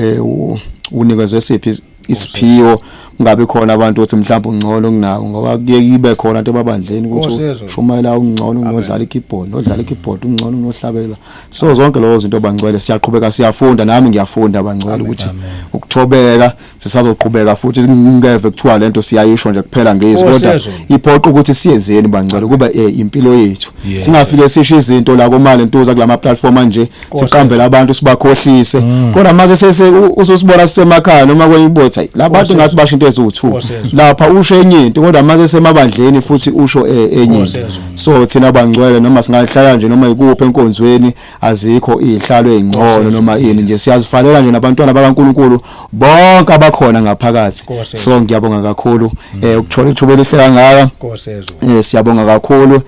unikezwe siphi isiphiwo, kungabi khona abantu ukuthi mhlawumbe ungcono kunawo, ngoba kuye ibe khona into ebabandleni Nkosi ukuthi yezulu. shumayela ungcono kunodlala ikeyboard, nodlala ikeyboard ungcono kunohlabelela. So zonke lezo zinto bangcwele, siyaqhubeka siyafunda, nami ngiyafunda bangcwele ukuthi ukuthobeka sisazoqhubeka futhi, ngeve kuthiwa lento siyayisho nje kuphela ngezwi, Nkosi kodwa yezulu. iphoqa ukuthi siyenzeni bangcwele, kuba impilo yethu, singafike sisho izinto la komali ntuza kulama platform anje, siqambele abantu, sibakhohlise, kodwa mase sese ususibona sisemakhaya noma kwenye ibotha labantu ngathi basho into eziwu2 Nkosi yezulu. lapha, usho enye into, kodwa mase semabandleni futhi usho enye Nkosi into. yezulu. So thina bangcwele, noma singahlala nje noma ikuphi enkonzweni, azikho izihlalo ezingcono noma ini nje, siyazifanela nje nabantwana bakaNkuluNkulu bonke abakhona ngaphakathi. Nkosi. So ngiyabonga kakhulu ukuthola ithuba elihle kangaka. Nkosi yezulu. Siyabonga kakhulu.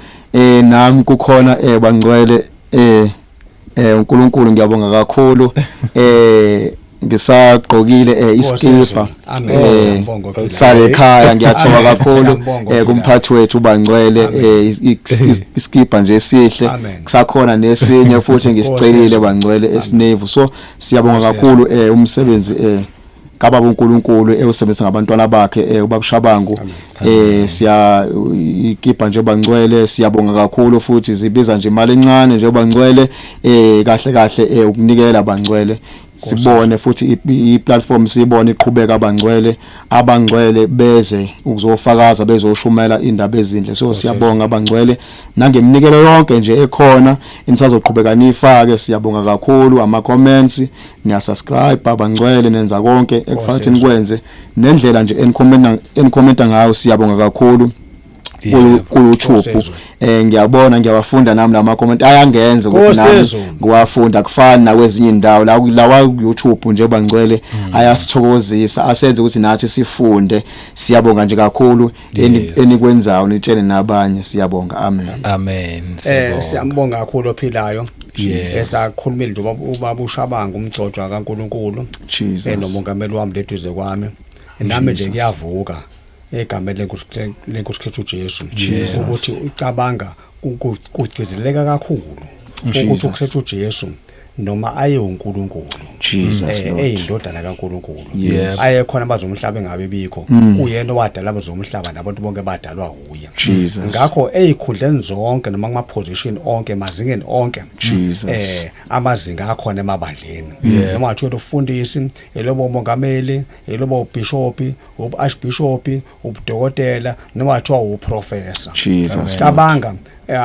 Nami kukhona bangcwele, uNkulunkulu ngiyabonga kakhulu, ngisagqokile iskipa Amen. Siyambonga ophila. sale ekhaya. Ngiyathoba Amen. kakhulu Siyambonga ophila. kumphathi wethu bangcwele, iskipa nje esihle. Amen. Kusakhona nesinye futhi ngisicelile Nkosi. bangcwele, esinevu. So siyabonga Nkosi. kakhulu umsebenzi kababa uNkulunkulu ewusebenzisa ngabantwana bakhe, ubaba Shabangu. Siya ikipa nje bangcwele, siyabonga kakhulu futhi, zibiza nje imali encane nje bangcwele, kahle kahle ukunikela bangcwele, sibone futhi i-platform siyibone iqhubeka bangcwele, abangcwele beze ukuzofakaza, bezoshumela indaba ezinhle. So siyabonga bangcwele nangeminikelo yonke nje ekhona enisazoqhubeka nifake, siyabonga kakhulu. Ama comments, niya-subscribe abangcwele, nenza konke ekufanele nikwenze, nendlela nje enicommenta ngayo, siyabonga kakhulu ku YouTube. Nkosi. Ngiyabona, ngiyawafunda nami lama comment, ayangenza ukuthi Nkosi nami yezulu. ngiwafunda. Kufani nakwezinye indawo, la lawa ku YouTube nje bangcwele ayasithokozisa, asenze ukuthi nathi sifunde. Siyabonga nje kakhulu enikwenzayo, nitshele nabanye. Siyabonga, amen. Amen. Siyabonga. Siyambonga kakhulu ophilayo. Esakhulumile nje ubaba uShabanga, umgcotshwa kaNkuluNkulu, Jesus. Nomongameli wami leduze kwami, nami nje Jesus. kuyavuka egameni lenkosi Kristu Jesu Jesus. ukuthi ucabanga kugcizeleka kakhulu ukuthi Jesus. uKristu Jesu Noma aye uNkulunkulu, Jesus Lord. Eyindodana kaNkulunkulu, Yes. ayekhona abazomhlaba engabe bikho, kuyena owadala abazomhlaba nabantu bonke badalwa uye. Jesus. Ngakho ezikhundleni zonke noma kuma position onke, emazingeni onke, Jesus. Amazinga akhona emabandleni, noma ngathiwa ufundisi, elobo mongameli, elobo ubishop, ubarchbishop, ubudokotela, noma ngathiwa uprofessor, Jesus. Cabanga,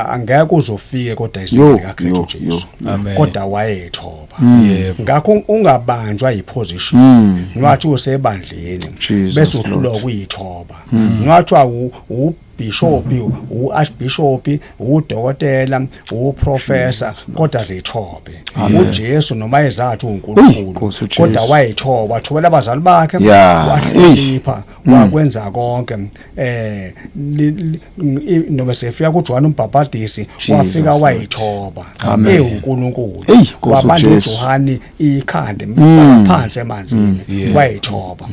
angeke uzofike kodwa Yo, izwi kaKristu yo, Jesu, yo. Amen. kodwa wayethoba. Ngakho ungabanjwa yiposition, noma usebandleni, Jesus bese uhlulwa Lord. ukuyithoba, noma ubishop, uarchbishop, udokotela, uprofessor, kodwa zithobe. uJesu noma ezathu Eyi, uNkulunkulu, Nkosi uJesu. kodwa wayithoba, wathobela abazali bakhe, wahlonipha, wakwenza konke. Noma sefika kuJohn umbhabhadisi, Jesus wafika Lord. wayithoba, Amen. ewuNkulunkulu, Eyi, Nkosi wabanda uJesu. uJohani ikhanda, emfaka phansi emanzini, wayithoba.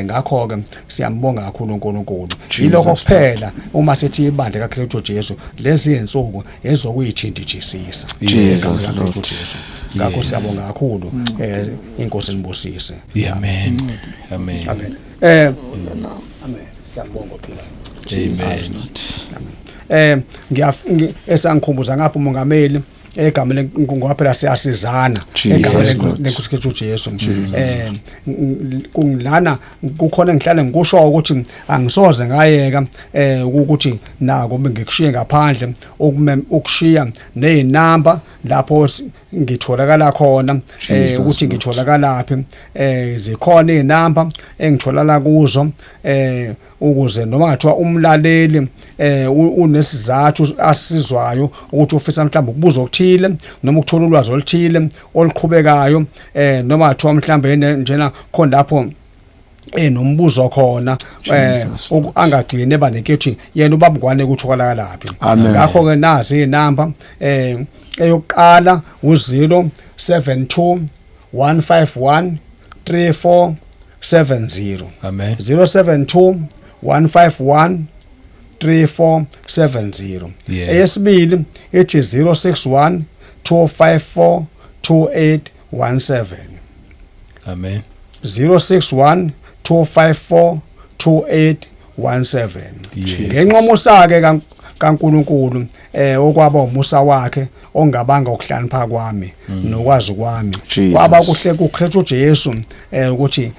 Ngakho ke siyambonga kakhulu uNkulunkulu. Jesus Yilokho kuphela uma sithi ibandla kaKristu Jesu lezi insuku ezokuyithindijisisa Jesus Igama likaKristu Lord. Jesu. Ngakho siyabonga kakhulu, inkosi nibusise. Amen, amen. Amen, amen, siyabonga ophila. Amen. Ngiyangikhumbuza ngapha umongameli egameni ngoba phela siyasizana Jesus egameni Lord. lenkosi Kristu Jesu. Kungilana kukhona engihlale ngikusho ukuthi angisoze ngayeka ukuthi nako ngikushiye ngaphandle ukushiya nezinamba lapho ngitholakala khona, Jesus ukuthi Lord. ngitholakala phi. Zikhona izinamba engitholakala kuzo, ukuze noma ngathiwa umlaleli unesizathu asizwayo ukuthi ufisa mhlawumbe ukubuza okuthile noma ukuthola ulwazi oluthile oluqhubekayo, noma ngathiwa mhlawumbe njena khona lapho enombuzo khona, Jesus angagcini eba nenkithi yena ubaba Ngwane kutholakala laphi. Amen. Ngakho ke nazi inamba. Eyokuqala u072 151 3470. Amen. 072 151 3470. Eyesibili ithi 061 254 2817. Amen. 061 254 2817. Ngenxa yomusa ke kaNkuluNkulu, okwaba umusa wakhe ongabanga ukuhlakanipha kwami nokwazi kwami, Jesus. kwaba kuhle kuKristu Jesu ukuthi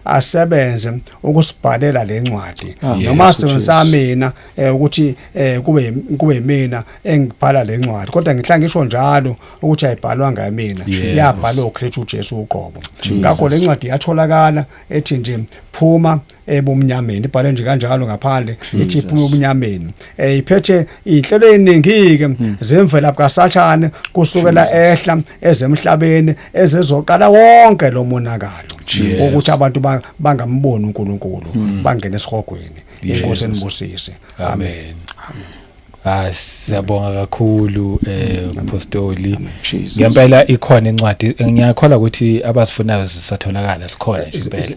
asebenze ukusibhalela lencwadi, noma Yesu sebenzisa Jesu. mina ukuthi kube mina engibhala lencwadi, kodwa ngihlanga ngisho njalo ukuthi ayibhalwanga yimina, yabhalwa uKristu Jesu uqobo. Ngakho lencwadi yatholakala ethi nje "Phuma ebumnyameni", ibhale nje kanjalo ngaphandle, ithi "Phuma ebumnyameni". Iphethe inhlelo eziningi ke zemvelaphi kaSathane kusukela ehla ezemhlabeni ezezoqala wonke lo monakalo ukuthi abantu bangamboni uNkulunkulu, bangene esihogweni. Inkosi enibusise, amen. Amen. Ah, siyabonga kakhulu, mpostoli. Jesus. Ngempela ikhona incwadi, ngiyakholwa ukuthi abasifunayo zisatholakala, sikhona nje impela.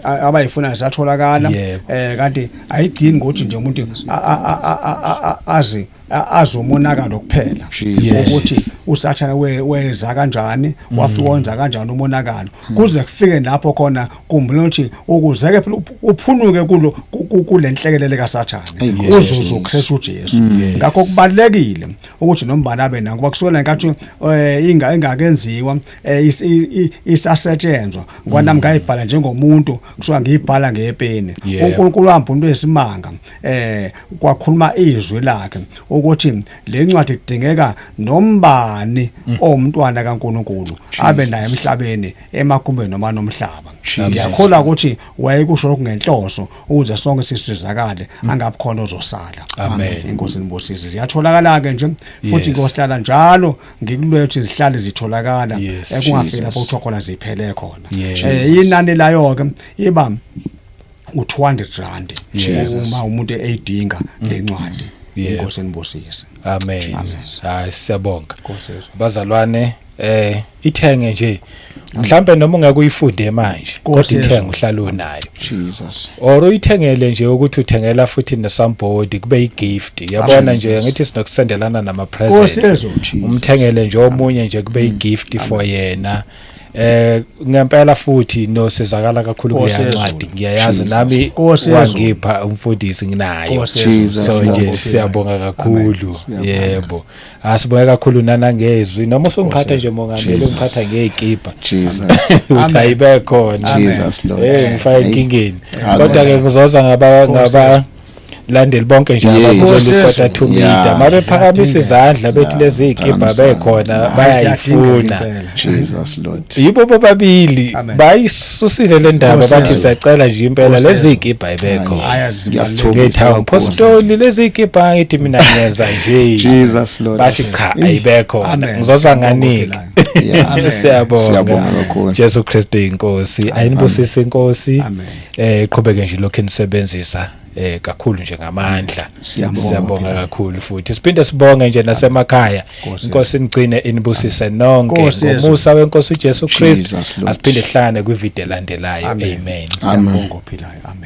Abayifunayo zisatholakala. Kanti ayigcini ngokuthi nje umuntu azi azomonakalo kuphela, ukuthi uSathane weza kanjani, wafika wenza kanjani umonakalo, kuze kufike lapho khona. Kumbula ukuthi ukuze ke phela uphunuke kulo kulenhlekelele kaSathane, Hey, Nkosi uzuze Jesu. uKristu Jesu. Ngakho kubalekile ukuthi nombani abe nakho, ngoba kusukela ngenkathi inga engakenziwa isasetshenzwa, ngoba nami ngayibhala njengomuntu, kusuka ngiyibhala ngepeni. UNkulunkulu wahamba into esimanga, kwakhuluma izwi lakhe ukuthi le ncwadi kudingeka nombani owumntwana kaNkulunkulu abe naye emhlabeni, emagumbeni noma nomhlaba. Ngiyakholwa ukuthi wayekusho lokhu ngenhloso ukuze sonke sisizakale, angabi khona ozosala. Amen. Inkosi nibusise. Ziyatholakala ke nje futhi, ngiyohlala njalo ngikulwe ukuthi zihlale zitholakala, kungafiki lapho kuthiwa khona ziphele khona. Inani layo ke iba u200 rand uma umuntu eyidinga lencwadi. Inkosi nibusise. Amen. Hayi, siyabonga. Nkosi Yesu. Bazalwane. Ithenge nje, mhlambe noma ungeke uyifunde manje, kodwa Nkosi ithenge, yezulu. uhlale unayo. Jesus. Or uyithengele nje ukuthi uthengela futhi nesomebody, kube igift, yabona nje, ngithi sinokusendelana nama Nkosi present. yezulu. Jesus. Umthengele nje omunye nje, kube igift for yena. Ngempela futhi nosizakala kakhulu Nkosi kuleya yezulu. ncwadi, ngiyayazi Jesus. nami. Nkosi yezulu. Wangipha umfundisi, nginayo. Nkosi yezulu. Jesus, So Lord. nje siyabonga kakhulu. Siyabonga. Yebo, asibonge kakhulu nanangezwi noma usungiphatha nje, mongameli, Jesus. ungiphatha ngezikipa Jesus. uthi ayibe khona. Jesus Lord. Ngifake enkingeni. Amen. Kodwa ke ngizoza ngaba Nkosi. ngaba landeli bonke nje Yes. ababukela iKota to Media, mabephakamisa izandla bethi lezi zikipa Phakamisana. bekhona, Hayi, bayayifuna. siyadinga impela. Jesus Lord. Yibo bobabili Amen. bayisusile le ndaba, Nkosi bathi yezulu. siyacela nje impela Nkosi lezi yezulu. zikipa ibekho. Hayi, azibalulekile. Ngiyasithobisa Ngithi hawu kakhulu. mpostoli, lezi zikipa ngithi mina ngiyenza nje. Jesus Lord. Bathi cha, ayibekho, Amen. ngizoza nganika. Yeah. Amen. Siyabonga. Siyabonga kakhulu. Jesu Kristu inkosi, ayinibusise inkosi. Amen. Iqhubeke nje lokho enisebenzisa kakhulu nje ngamandla. Siyabonga. Siyabonga kakhulu futhi siphinde sibonge nje nasemakhaya. Nkosi. Inkosi inigcine, inibusise nonke Nkosi yezulu. ngomusa wenkosi uJesu Kristu. Jesus Lord. Asiphinde sihlangane kwivideo elandelayo. Amen. Amen. Siyabonga ophilayo. Amen.